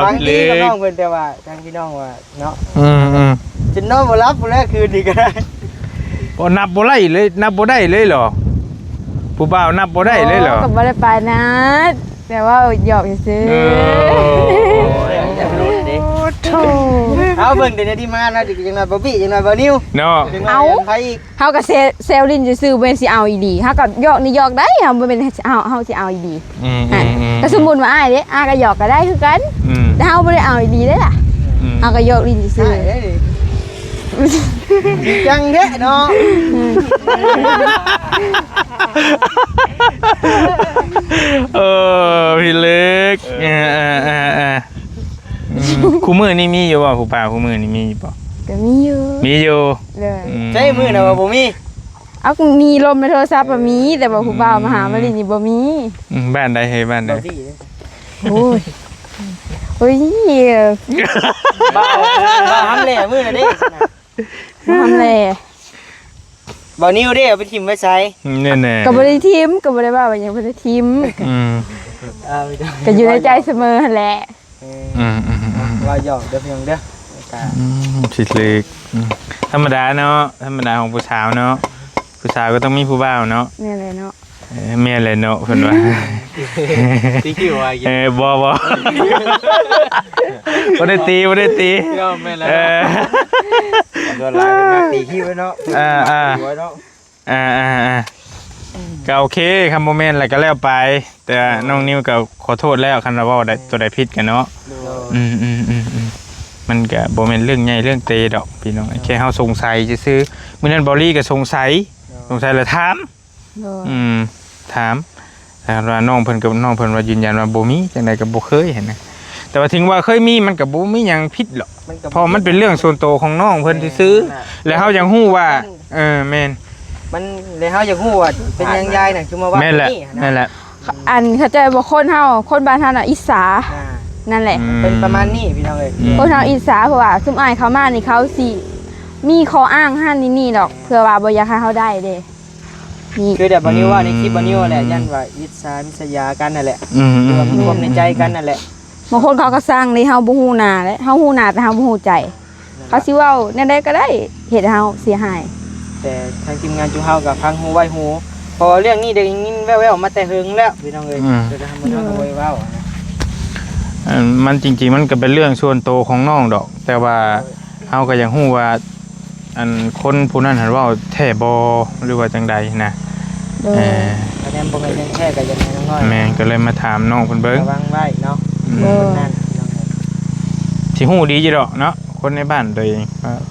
ບາງທີກໍນ້ອງເພິ່ນ ແຕ່ວ່າທາງພີ່ນ້ອງວ່າ ເນາະ ອືມໆ ຈົນນອນບໍ່ຫຼັບພຸ້ນແຫຼະຄືນນີ້ກໍໄດ້. ບໍ່ ນັບບໍ່ໄດ້ເລີຍ ນັບບໍ່ໄດ້ເລີຍເຫຼື? ຜູ້ບ່າວນັບບໍ່ໄດ້ເລີຍເຫຼື? ໂອ້ ກໍບໍ່ໄດ້ປານນັ້ນ ແຕ່ວ່າຢອກຊື່ໆ. ເອີ ໂອ້ໂຖ ເອົາເບິ່ງແຕ່ໃນທີມງານເນາະ ຈັກໜ້ອຍບອບບີ້ ຈັກໜ້ອຍບ່າວນິວເນາະ ຈັກໜ້ອຍ ເອົາ ໃຜອີກ? ເຮົາກໍແຊວ ແຊວຫຼິ້ນຊື່ໆ ບໍ່ແມ່ນຊິເອົາອີ່ຫຼີ ເຮົາກໍຢອກນີ້ຢອກໄດ້ ເຮົາບໍ່ແມ່ນ ເຮົາ ເຮົາຊິເອົາອີ່ຫຼີ. ອືມ ອ່ະ ອືມ ກໍສົມມຸດວ່າອ້າຍເດ້ ອ້າຍກໍຢອກກໍໄດ້ຄືກັນ ອືມ ແຕ່ເຮົາບໍ່ໄດ້ເອົາອີ່ຫຼີເດ້ລະ ອືມ ເຮົາກໍຢອກຫຼິ້ນຊື່ໆ. ຈິງຈັງແທ້ເນາະ ອືມ ເອີ ພີ່ເລັກ ເອີ ເອີ ເອີ ເອີ ອືມ ຄູ່ມື້ນີ້ມີຢູ່ບໍ່ ຜູ້ບ່າວຄູ່ມື້ນີ້ມີຢູ່ບໍ່? ກໍມີຢູ່ ມີຢູ່ ເອີ ອືມ ໃຊ້ມື້ນະວ່າບໍ່ມີ. ເອົາ ມີລົມໃນໂທລະສັບບໍ່ມີ ແຕ່ວ່າຜູ້ບ່າວມາຫາມາຫຼິ້ນນີ້ບໍ່ມີ. ອືມ ບ້ານໃດເຮີ້ຍ ບ້ານໃດ? ໂອ້ຍ ໂອ້ຍ ບ່າວ ບ່າວຫຳແຫຼມື້ນັ້ນເດ້ ຫຳແຫຼ ບ່າວນິວເດ້ ເອົາໄປຖິ້ມໄວ້ໃສ? ແນ່ໆ ກໍບໍ່ໄດ້ຖິ້ມ ກໍບໍ່ໄດ້ວ່າຫຍັງ ບໍ່ໄດ້ຖິ້ມ ອືມ ກໍຢູ່ໃນໃຈສະເໝີຫັ້ນແຫຼະ. ເອີ ອືມໆໆ ວ່າຢອກເດີພີ່ນ້ອງເດີ ອືມ ຊິເລີກ ອືມ ທຳມະດາເນາະ ທຳມະດາຂອງຜູ້ສາວເນາະ ຜູ້ສາວກໍຕ້ອງມີຜູ້ບ່າວເນາະ. ແມ່ນແຫຼະເນາະ ເອີ ແມ່ນແຫຼະເນາະ ເພິ່ນວ່າ ຕີຄິວວ່າ ເອີ ບໍ່ ບໍ່ ບໍ່ໄດ້ຕີ ບໍ່ໄດ້ຕີ ແມ່ນແລ້ວ ເອີ ສ່ວນຫຼາຍເພິ່ນມັກຕີຄິວເນາະ ເອີ ເອີ ເນາະ. ອ່າໆໆ ອືມ ກໍໂອເຄ ຄັນບໍ່ແມ່ນແລ້ວກໍແລ້ວໄປ ແຕ່ນ້ອງນິວກໍຂໍໂທດແລ້ວ ຄັນວ່າເວົ້າໄດ້ ໂຕໃດຜິດກໍເນາະ ໂດຍ ອືມໆໆໆ ມັນກໍບໍ່ແມ່ນເລື່ອງໃຫຍ່ເລື່ອງເຕດອກພີ່ນ້ອງ ແຄ່ເຮົາສົງໄສຊື່ໆ ມື້ນັ້ນບອລລີກໍສົງໄສ ໂດຍ ສົງໄສແລ້ວຖາມ ໂດຍ ອືມ ຖາມ ແຕ່ວ່ານ້ອງເພິ່ນກໍ ນ້ອງເພິ່ນວ່າຢືນຢັນວ່າບໍ່ມີ ຈັ່ງໃດກໍບໍ່ເຄີຍຫັ້ນນະ ແຕ່ວ່າເຖິງວ່າເຄີຍມີ ມັນກໍບໍ່ມີຫຍັງຜິດຫຼອກ ມັນກໍ ເພາະມັນເປັນເລື່ອງສ່ວນໂຕຂອງນ້ອງເພິ່ນຊື່ໆ ແມ່ນ ແລ້ວເຮົາຢາກຮູ້ວ່າ ເອີ ແມ່ນ ມັນ ແລ້ວເຮົາຢາກຮູ້ວ່າເປັນຫຍັງຍາຍນະ ຄືມາເວົ້າແບບນີ້ຫັ້ນນະ ແມ່ນແຫຼະ ອັນເຂົ້າໃຈບໍ່ ຄົນເຮົາ ຄົນບ້ານເຮົານະອິດສາ ອ່າ ນັ້ນແຫຼະ ອືມ ເປັນປະມານນີ້ພີ່ນ້ອງເອີຍ ອືມ ຄົນເຮົາອິດສາ ເພາະວ່າຊຸມອ້າຍເຂົາມານີ້ ເຂົາຊິມີຂໍ້ອ້າງຫັ້ນນີ້ດອກ ເພື່ອວ່າບໍ່ຢາກໃຫ້ເຮົາໄດ້ເດ້ ນີ້ ຄືແບບບ່າວນິວເວົ້າໃນຄລິບບ່າວນິວຫັ້ນແຫຼະ ຢ້ານວ່າອິດສາລິດສະຢາກັນຫັ້ນແຫຼະ ອືມ ຫຼືວ່າມີຄວາມໃນໃຈກັນຫັ້ນແຫຼະ ບາງຄົນເຂົາກໍຊັງເດ້ ເຮົາບໍ່ຮູ້ໜ້າເດ້ ເຮົາຮູ້ໜ້າແຕ່ເຮົາບໍ່ຮູ້ໃຈ ເຂົາຊິເວົ້າແນວໃດກໍໄດ້ ເຮັດໃຫ້ເຮົາເສຍຫາຍ ແຕ່ທາງທີມງານຈຸເຮົາກໍຟັງຫູໄວ້ຫູ ເພາະວ່າເລື່ອງນີ້ໄດ້ຍິນແວ່ວໆມາແຕ່ເຫິງແລ້ວພີ່ນ້ອງເອີຍ ອືມ ແຕ່ທາງເຮົາກໍບໍ່ໄດ້ເວົ້າ ອັນ ມັນຈິງໆ ມັນກໍເປັນເລື່ອງສ່ວນໂຕຂອງນ້ອງດອກ ແຕ່ວ່າ ໂດຍ ເຮົາກໍຢາກຮູ້ວ່າ ອັນຄົນຜູ້ນັ້ນຫັ້ນເວົ້າແທ້ບໍ່ ຫຼືວ່າຈັ່ງໃດນະ ໂດຍ ເອີ ຄັນແມ່ນບໍ່ແມ່ນເລື່ອງແທ້ກໍຢ່າໃຫ້ນ້ອງນ້ອຍ ແມ່ນ ກໍເລີຍມາຖາມນ້ອງເພິ່ນເບິ່ງ ລະວັງໄວ້ເນາະ ອືມ ຄົນນັ້ນ ຊິຮູ້ດີຢູ່ດອກເນາະ ຄົນໃນບ້ານໂດຍ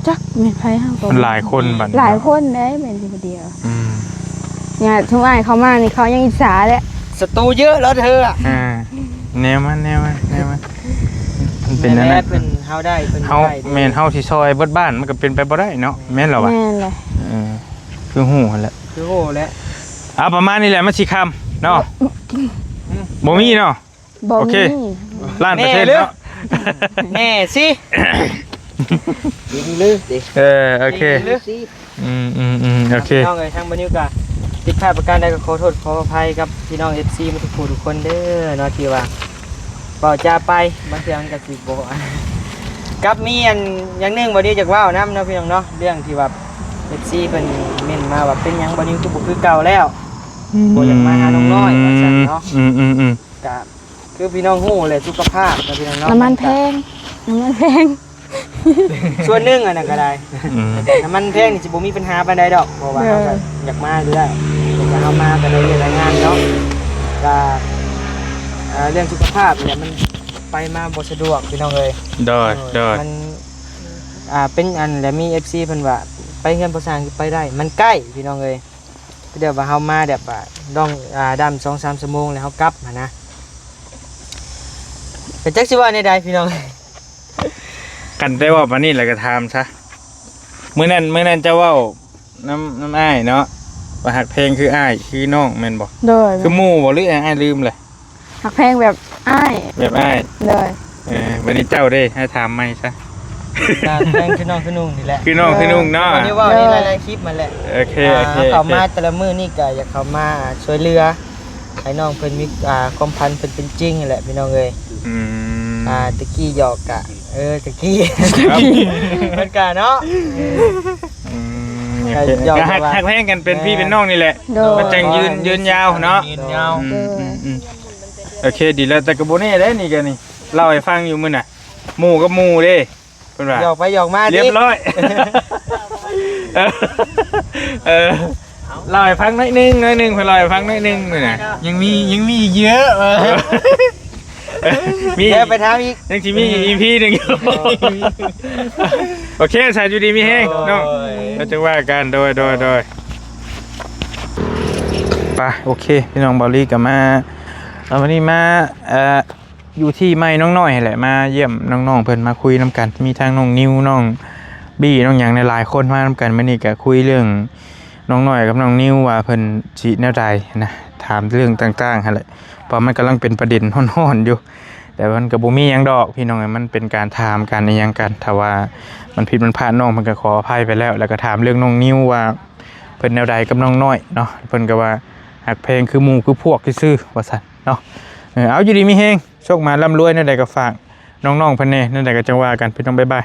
ຈັກແມ່ນໃຜ ເຮົາກໍ ມັນຫຼາຍຄົນບັດນີ້ ຫຼາຍຄົນເດ້ ແມ່ນຢູ່ຜູ້ດຽວ ອືມ ຍາດທຸກອ້າຍເຂົ້າມານີ້ ເຂົາຍັງອິດສາແຫຼະ ศัตรูเยอะแล้วเธออะ ອ່າ ແນວມັນ ແນວມັນ ແນວມັນ ມັນເປັນແນວນັ້ນ ແມ່ນແຫຼະ ເພິ່ນ ເຮົາໄດ້ ເພິ່ນ ເຮົາ ບໍ່ໄດ້ເດ້ ແມ່ນ ເຮົາຊິຊ່ອຍເບິດບ້ານ ມັນກໍເປັນໄປບໍ່ໄດ້ເນາະ ແມ່ນແລ້ວວະ ແມ່ນແຫຼະ ເອີ ຄືຮູ້ຫັ້ນແຫຼະ ຄືຮູ້ແຫຼະ ເອົາ ປະມານນີ້ແຫຼະ ມັນຊິຄ່ຳເນາະ ອືມ ບໍ່ມີເນາະ ບໍ່ມີ ໂອເຄ ລ້ານເປີເຊັນເນາະ ແນ່ຊິ ຈິງຫຼືຕິ ເອີ ໂອເຄ ຈິງຫຼື ອືມໆໆ ໂອເຄ ພີ່ນ້ອງເອີຍ ທາງບ່າວນິວກໍຜິດພາດປະການໃດກໍຂໍໂທດຂໍອະໄພກັບພີ່ນ້ອງເອັຟຊີໝົດທຸກຜູ້ທຸກຄົນເດີເນາະ ທີ່ວ່າເວົ້າຈາໄປ ບາງເທື່ອມັນກໍຊິບໍ່ ກັບມີອັນຢ່າງໜຶ່ງບ່າວນິວຢາກເວົ້ານຳເນາະ ພີ່ນ້ອງເນາະ ເລື່ອງທີ່ວ່າເອັຟຊີເພິ່ນເມັ້ນມາວ່າ ເປັນຫຍັງບ່າວນິວຄືບໍ່ຄືເກົ່າແລ້ວ ອືມ ບໍ່ຢາກມາຫານ້ອງນ້ອຍ ວ່າຊັ້ນເນາະ ອືມໆໆ ກໍ ຄືພີ່ນ້ອງຮູ້ແຫຼະ ສຸຂະພາບນະພີ່ນ້ອງເນາະ ນ້ຳມັນແພງ ນ້ຳມັນແພງ ສ່ວນໜຶ່ງອັນນັ້ນກໍໄດ້ ອືມ ແຕ່ນ້ຳມັນແພງນີ້ຊິບໍ່ມີບັນຫາປານໃດດອກ ເພາະວ່າ ເອີ ເຮົາກໍຢາກມາຢູ່ແລ້ວ ແຕ່ເຮົາມາກໍໄດ້ວຽກໄດ້ງານເນາະ ກໍ ເອີ ເລື່ອງສຸຂະພາບນີ້ແຫຼະ ມັນໄປມາບໍ່ສະດວກພີ່ນ້ອງເອີຍ ໂດຍ ໂດຍ ມັນ ອ່າ ເປັນອັນ ແລະ ມີເອັຟຊີເພິ່ນວ່າ ໄປເຮືອນພໍ່ຊ່າງຄືໄປໄດ້ ມັນໃກ້ພີ່ນ້ອງເອີຍ ຄືແບບວ່າເຮົາມາແບບວ່າ ດອງ ອ່າ ດຳສອງສາມຊົ່ວໂມງແລ້ວເຮົາກັບຫັ້ນນະ ກໍຈັກຊິເວົ້າແນວໃດພີ່ນ້ອງ ຄັນໄດ້ເວົ້າປານນີ້ແລ້ວກໍຖາມຊະ ມື້ນັ້ນ ມື້ນັ້ນເຈົ້າເວົ້ານຳ ນຳອ້າຍເນາະ ວ່າຮັກແພງຄືອ້າຍຄືນ້ອງແມ່ນບໍ່? ໂດຍ ຄືໝູ່ບໍ່ ຫຼືອ້າຍລືມແຫຼະ? ຮັກແພງແບບອ້າຍ ແບບອ້າຍ ໂດຍ ເອີ ບັດນີ້ເຈົ້າເດ້ ໃຫ້ຖາມໃໝ່ຊະ ກໍແພງຄືນ້ອງຄືນຸ່ງນີ້ແຫຼະ ຄືນ້ອງຄືນຸ່ງເນາະ ເອີ ເວົ້າໃນຫຼາຍໆຄລິບຫັ້ນແຫຼະ ໂອເຄ ອ່າ ໂອເຄ ເຂົ້າມາແຕ່ລະມື້ນີ້ກໍຢາກເຂົ້າມາຊ່ວຍເຫຼືອ ໃຫ້ນ້ອງເພິ່ນມີ ອ່າ ຄວາມຝັນເພິ່ນເປັນຈິງຫັ້ນແຫຼະພີ່ນ້ອງເອີຍ ອືມ ອ່າ ແຕ່ກີ້ຢອກກະ ເອີ ແຕ່ກີ້ ເພິ່ນກະເນາະ ອືມ ກໍຢອກ ກໍຮັກ ວ່າ ຮັກແພງກັນເປັນພີ່ເປັນນ້ອງນີ້ແຫຼະ ໂດຍ ມັນຈັ່ງຍືນ ຍືນຍາວເນາະ ຍືນຍາວ ອືມ ໂດຍ ອືມ ອືມ ໂອເຄ ດີແລ້ວ ແຕ່ກໍບໍ່ແນ່ເດ້ ນີ້ກໍນີ້ ເລົ່າໃຫ້ຟັງຢູ່ມື້ນະ ໝູ່ກັບໝູ່ເດ້ ເພິ່ນວ່າ ຢອກໄປຢອກມາ ລຽບຮ້ອຍ ເອີ ເອີ ເລົ່າໃຫ້ຟັງໜ້ອຍໜຶ່ງ ໜ້ອຍໜຶ່ງ ເພິ່ນເລົ່າໃຫ້ຟັງໜ້ອຍໜຶ່ງນີ້ນະ ຍັງມີ ຍັງມີອີກເຍອະ ມີ ແລ້ວໄປຖາມອີກ ຍັງຊິມີອີກ ອີພີໜຶ່ງຢູ່ ໂອເຄ ສາ ຢູ່ດີມີແຮງເນາະ ໂດຍ ແລ້ວຈັ່ງວ່າກັນ ໂດຍ ໂດຍ ໂດຍ ໄປ ໂອເຄ ພີ່ນ້ອງ ບ່າວລີກໍມາ ເອົາ ມື້ນີ້ມາ ເອີ ຢູ່ທີ່ໃໝ່ນ້ອງນ້ອຍຫັ້ນແຫຼະ ມາຢ້ຽມນ້ອງໆເພິ່ນ ມາຄຸຍນຳກັນ ມີທັງນ້ອງນິວ ນ້ອງບີ້ ນ້ອງຫຍັງ ຫຼາຍໆຄົນມານຳກັນ ມື້ນີ້ກໍຄຸຍເລື່ອງນ້ອງນ້ອຍກັບນ້ອງນິວວ່າເພິ່ນຊິແນວໃດນະ ຖາມເລື່ອງຕ່າງໆຫັ້ນແຫຼະ ເພາະມັນກຳລັງເປັນປະເດັນຮ້ອນໆຢູ່ ແຕ່ມັນກໍບໍ່ມີຫຍັງດອກພີ່ນ້ອງ ມັນເປັນການຖາມການອີ່ຫຍັງກັນ ຖ້າວ່າມັນຜິດມັນພາດ ນ້ອງເພິ່ນກໍຂໍອະໄພໄປແລ້ວ ແລ້ວກໍຖາມເລື່ອງນ້ອງນິວວ່າເພິ່ນແນວໃດກັບນ້ອງນ້ອຍເນາະ ເພິ່ນກໍວ່າຮັກແພງຄືໝູ່ຄືພວກຊື່ໆ ວ່າຊັ້ນເນາະ ເອີ ເອົາ ຢູ່ດີມີແຮງ ໂຊກໝານລ່ຳລວຍ ແນວໃດກໍຝາກນ້ອງໆເພິ່ນແດ່ ແນວໃດກໍຈັ່ງວ່າກັນ ພີ່ນ້ອງ ບາຍບາຍ.